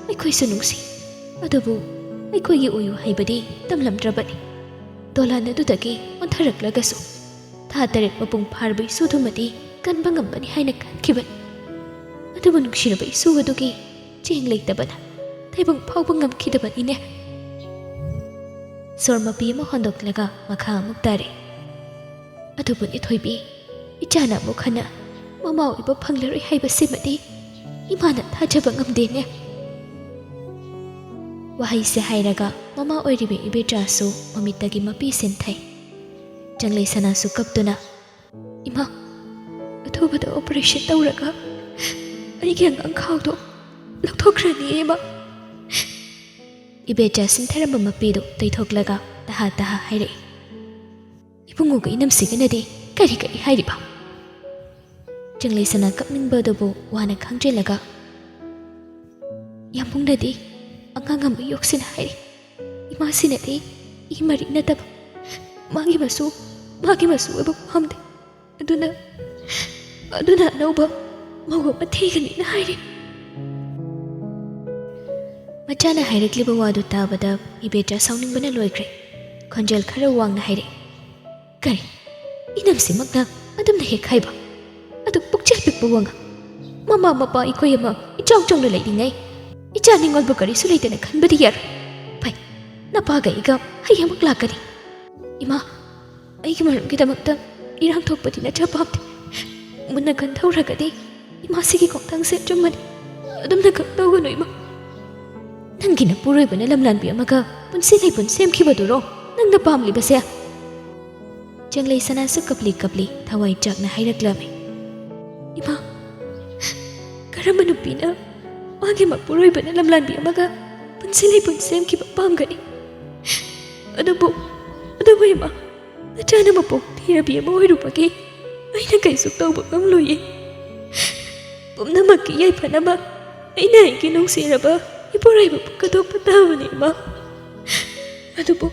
ꯑꯩꯈꯣꯏꯁꯨ ꯅꯨꯡꯁꯤ, ꯑꯗꯨꯕꯨ ꯑꯩꯈꯣꯏꯒꯤ ꯑꯣꯏꯌꯨ ꯍꯥꯏꯕꯗꯤ ꯇꯝꯂꯝꯗ꯭ꯔꯕꯅꯤ꯫ ꯗꯣꯂꯥꯟ ꯑꯗꯨꯗꯒꯤ ꯑꯣꯟꯊꯔꯛꯂꯒꯁꯨ ꯊꯥ ꯇꯔꯦꯠ ꯃꯄꯨꯡ ꯐꯥꯔꯕ ꯏꯁꯨꯗꯨꯃꯗꯤ ꯀꯟꯕ ꯉꯝꯕꯅꯤ ꯍꯥꯏꯅ ꯈꯟꯈꯤꯕꯅꯤ꯫ ꯑꯗꯨꯕꯨ ꯅꯨꯡꯁꯤꯔꯕ ꯏꯁꯨ ꯑꯗꯨꯒꯤ ꯆꯦꯡ ꯂꯩꯇꯕꯅ ꯇꯩꯕꯪ ꯐꯥꯎꯕ ꯉꯝꯈꯤꯗꯕꯅꯤꯅꯦ꯫" ꯁꯣꯔ ꯃꯄꯤ ꯑꯃ ꯍꯣꯟꯗꯣꯛꯂꯒ ꯃꯈꯥ ꯑꯃꯨꯛ ꯇꯥꯔꯦ꯫ "ꯑꯗꯨꯕꯨꯅꯦ ꯊꯣꯏꯕꯤ, ꯏꯆꯥꯅ ꯑꯃꯨꯛ ꯍꯟꯅ ꯃꯃꯥ ꯑꯣꯏꯕ ꯐꯪꯂꯔꯣꯏ ꯍꯥꯏꯕꯁꯤꯃꯗꯤ ꯏꯃꯥꯅ ꯊꯥꯖꯕ ꯉꯝꯗꯦꯅꯦ꯫" ꯋꯥꯍꯩꯁꯦ ꯍꯥꯏꯔꯒ ꯃꯃꯥ ꯑꯣꯏꯔꯤꯕ ꯏꯕꯦꯆꯥꯁꯨ ꯃꯃꯤꯠꯇꯒꯤ ꯃꯄꯤ ꯁꯤꯟꯊꯩ꯫ ꯆꯪꯂꯩ ꯁꯅꯥꯁꯨ ꯀꯞꯇꯨꯅ, "ꯏꯃꯥ, ꯑꯊꯨꯕꯗ ꯑꯣꯄꯔꯦꯁꯟ ꯇꯧꯔꯒ ꯑꯩꯒꯤ ꯑꯉꯥꯡ ꯈꯥꯎꯗꯣ ꯂꯧꯊꯣꯛꯈ꯭ꯔꯅꯤ ꯏꯃꯥ꯫" ꯏꯕꯦꯆꯥ ꯁꯤꯟꯊꯔꯝꯕ ꯃꯄꯤꯗꯨ ꯇꯩꯊꯣꯛꯂꯒ ꯇꯍꯥ ꯇꯍꯥ ꯍꯥꯏꯔꯛꯏ꯫ "ꯏꯕꯨꯡꯉꯣꯒ ꯏꯅꯝꯁꯤꯒꯅꯗꯤ ꯀꯔꯤ ꯀꯔꯤ ꯍꯥꯏꯔꯤꯕ?" ꯆꯪꯂꯩ ꯁꯅꯥ ꯀꯞꯅꯤꯡꯕ ꯑꯗꯨꯕꯨ ꯋꯥꯅ ꯈꯥꯡꯖꯤꯜꯂꯒ, "ꯌꯥꯝꯕꯨꯡꯅꯗꯤ ꯑꯉꯥꯡ ꯑꯃ ꯌꯣꯛꯁꯤꯅ ꯍꯥꯏꯔꯤ꯫ ꯏꯃꯥꯁꯤꯅꯗꯤ ꯏ ꯃꯔꯤ ꯅꯠꯇꯕ ꯃꯥꯒꯤ ꯃꯆꯨ, ꯃꯥꯒꯤ ꯃꯆꯨ ꯑꯣꯏꯕ ꯄꯥꯝꯗꯦ꯫ ꯑꯗꯨꯅ, ꯑꯗꯨꯅ ꯑꯅꯧꯕ ꯃꯧ ꯑꯃ ꯊꯤꯒꯅꯤꯅ ꯍꯥꯏꯔꯤ꯫" ꯃꯆꯥꯅ ꯍꯥꯏꯔꯛꯂꯤꯕ ꯋꯥꯗꯨ ꯇꯥꯕꯗ ꯏꯕꯦꯆꯥ ꯁꯥꯎꯅꯤꯡꯕꯅ ꯂꯣꯏꯈ꯭ꯔꯦ꯫ ꯈꯣꯟꯖꯦꯜ ꯈꯔ ꯋꯥꯡꯅ ꯍꯥꯏꯔꯛꯏ꯫ "ꯀꯔꯤ? ꯏꯅꯝꯁꯤꯃꯛꯅ ꯑꯗꯨꯝꯅ ꯍꯦꯛ ꯍꯥꯏꯕ? ꯑꯗꯨ ꯄꯨꯛꯆꯦꯜ ꯄꯤꯛꯄ ꯋꯥꯉꯥꯡ! ꯃꯃꯥ ꯃꯄꯥ ꯑꯩꯈꯣꯏ ꯑꯃ ꯏꯆꯥꯎ ꯆꯥꯎꯅ ꯂꯩꯔꯤꯉꯩ ꯏꯆꯥ ꯅꯤꯉꯣꯜꯕꯨ ꯀꯔꯤꯁꯨ ꯂꯩꯇꯅ ꯈꯟꯕꯗꯤ ꯌꯥꯔꯣꯏ꯫ ꯐꯩ, ꯅꯄꯥꯒ ꯑꯩꯒ ꯍꯌꯦꯡꯃꯛ ꯂꯥꯛꯀꯅꯤ꯫" "ꯏꯃꯥ, ꯑꯩꯒꯤ ꯃꯔꯝꯒꯤꯗꯃꯛꯇ ꯏꯔꯥꯡ ꯊꯣꯛꯄꯗꯤ ꯅꯆꯥ ꯄꯥꯝꯗꯦ꯫ ꯃꯨꯟꯅ ꯈꯟꯊꯧꯔꯒꯗꯤ ꯏꯃꯥꯁꯤꯒꯤ ꯈꯣꯡꯊꯥꯡꯁꯦ ꯑꯆꯨꯝꯕꯅꯤ꯫ ꯑꯗꯨꯝꯅ ꯈꯛ ꯇꯧꯒꯅꯨ ꯏꯃꯥ꯫ ꯅꯪꯒꯤ ꯅꯄꯨꯔꯣꯏꯕꯅ ꯂꯝꯂꯥꯟꯕꯤ ꯑꯃꯒ ꯄꯨꯟꯁꯤ ꯂꯩꯄꯨꯟ ꯁꯦꯝꯈꯤꯕꯗꯨꯔꯣ ꯅꯪꯅ ꯄꯥꯝꯂꯤꯕꯁꯦ?" ꯆꯪꯂꯩ ꯁꯅꯥꯁꯨ ꯀꯞꯂꯤ ꯀꯞꯂꯤ ꯊꯋꯥꯏ ꯆꯥꯛꯅ ꯍꯥꯏꯔꯛꯂꯝꯃꯤ꯫ "ꯏꯃꯥ, ꯀꯔꯝꯕ ꯅꯨꯄꯤꯅ ꯃꯥꯒꯤ ꯃꯄꯨꯔꯣꯏꯕꯅ ꯂꯝꯂꯥꯟꯕꯤ ꯑꯃꯒ ꯄꯨꯟꯁꯤ ꯂꯩꯄꯨꯟ ꯁꯦꯝꯈꯤꯕ ꯄꯥꯝꯒꯅꯤ? ꯑꯗꯨꯕꯨ, ꯑꯗꯨꯕꯨ ꯏꯃꯥ, ꯅꯆꯥꯅ ꯃꯄꯣꯛ ꯊꯤꯔꯕꯤ ꯑꯃ ꯑꯣꯏꯔꯨꯕꯒꯤ ꯑꯩꯅ ꯀꯩꯁꯨ ꯇꯧꯕ ꯉꯝꯂꯣꯏꯌꯦ꯫ ꯄꯨꯝꯅꯃꯛꯀꯤ ꯌꯥꯏꯐꯅꯕ ꯑꯩꯅ ꯑꯩꯒꯤ ꯅꯨꯡꯁꯤꯔꯕ ꯏꯄꯨꯔꯣꯏꯕꯕꯨ ꯀꯠꯊꯣꯛꯄ ꯇꯥꯕꯅꯤ ꯏꯃꯥ꯫ ꯑꯗꯨꯕꯨ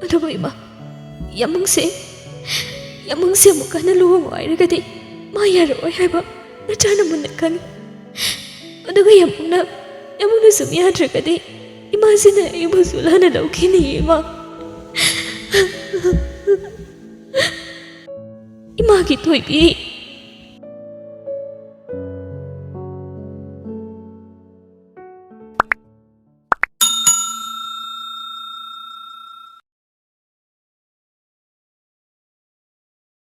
ꯑꯗꯨꯕꯨ ꯏꯃꯥ, ꯌꯥꯃꯨꯡꯁꯦ, ꯌꯥꯃꯨꯡꯁꯦ ꯑꯃꯨꯛ ꯍꯟꯅ ꯂꯨꯍꯣꯡꯉꯣ ꯍꯥꯏꯔꯒꯗꯤ ꯃꯥ ꯌꯥꯔꯛꯑꯣꯏ ꯍꯥꯏꯕ ꯅꯆꯥꯅ ꯃꯨꯟꯅ ꯈꯪꯏ꯫ ꯑꯗꯨꯒ ꯌꯥꯃꯨꯡꯅ, ꯌꯥꯃꯨꯡꯅ ꯁꯨꯝ ꯌꯥꯗ꯭ꯔꯒꯗꯤ ꯏꯃꯥꯁꯤꯅ ꯑꯩꯕꯨꯁꯨ ꯂꯥꯟꯅ ꯂꯧꯈꯤꯅꯤ ꯏꯃꯥ꯫ ꯏꯃꯥꯒꯤ ꯊꯣꯏꯕꯤ,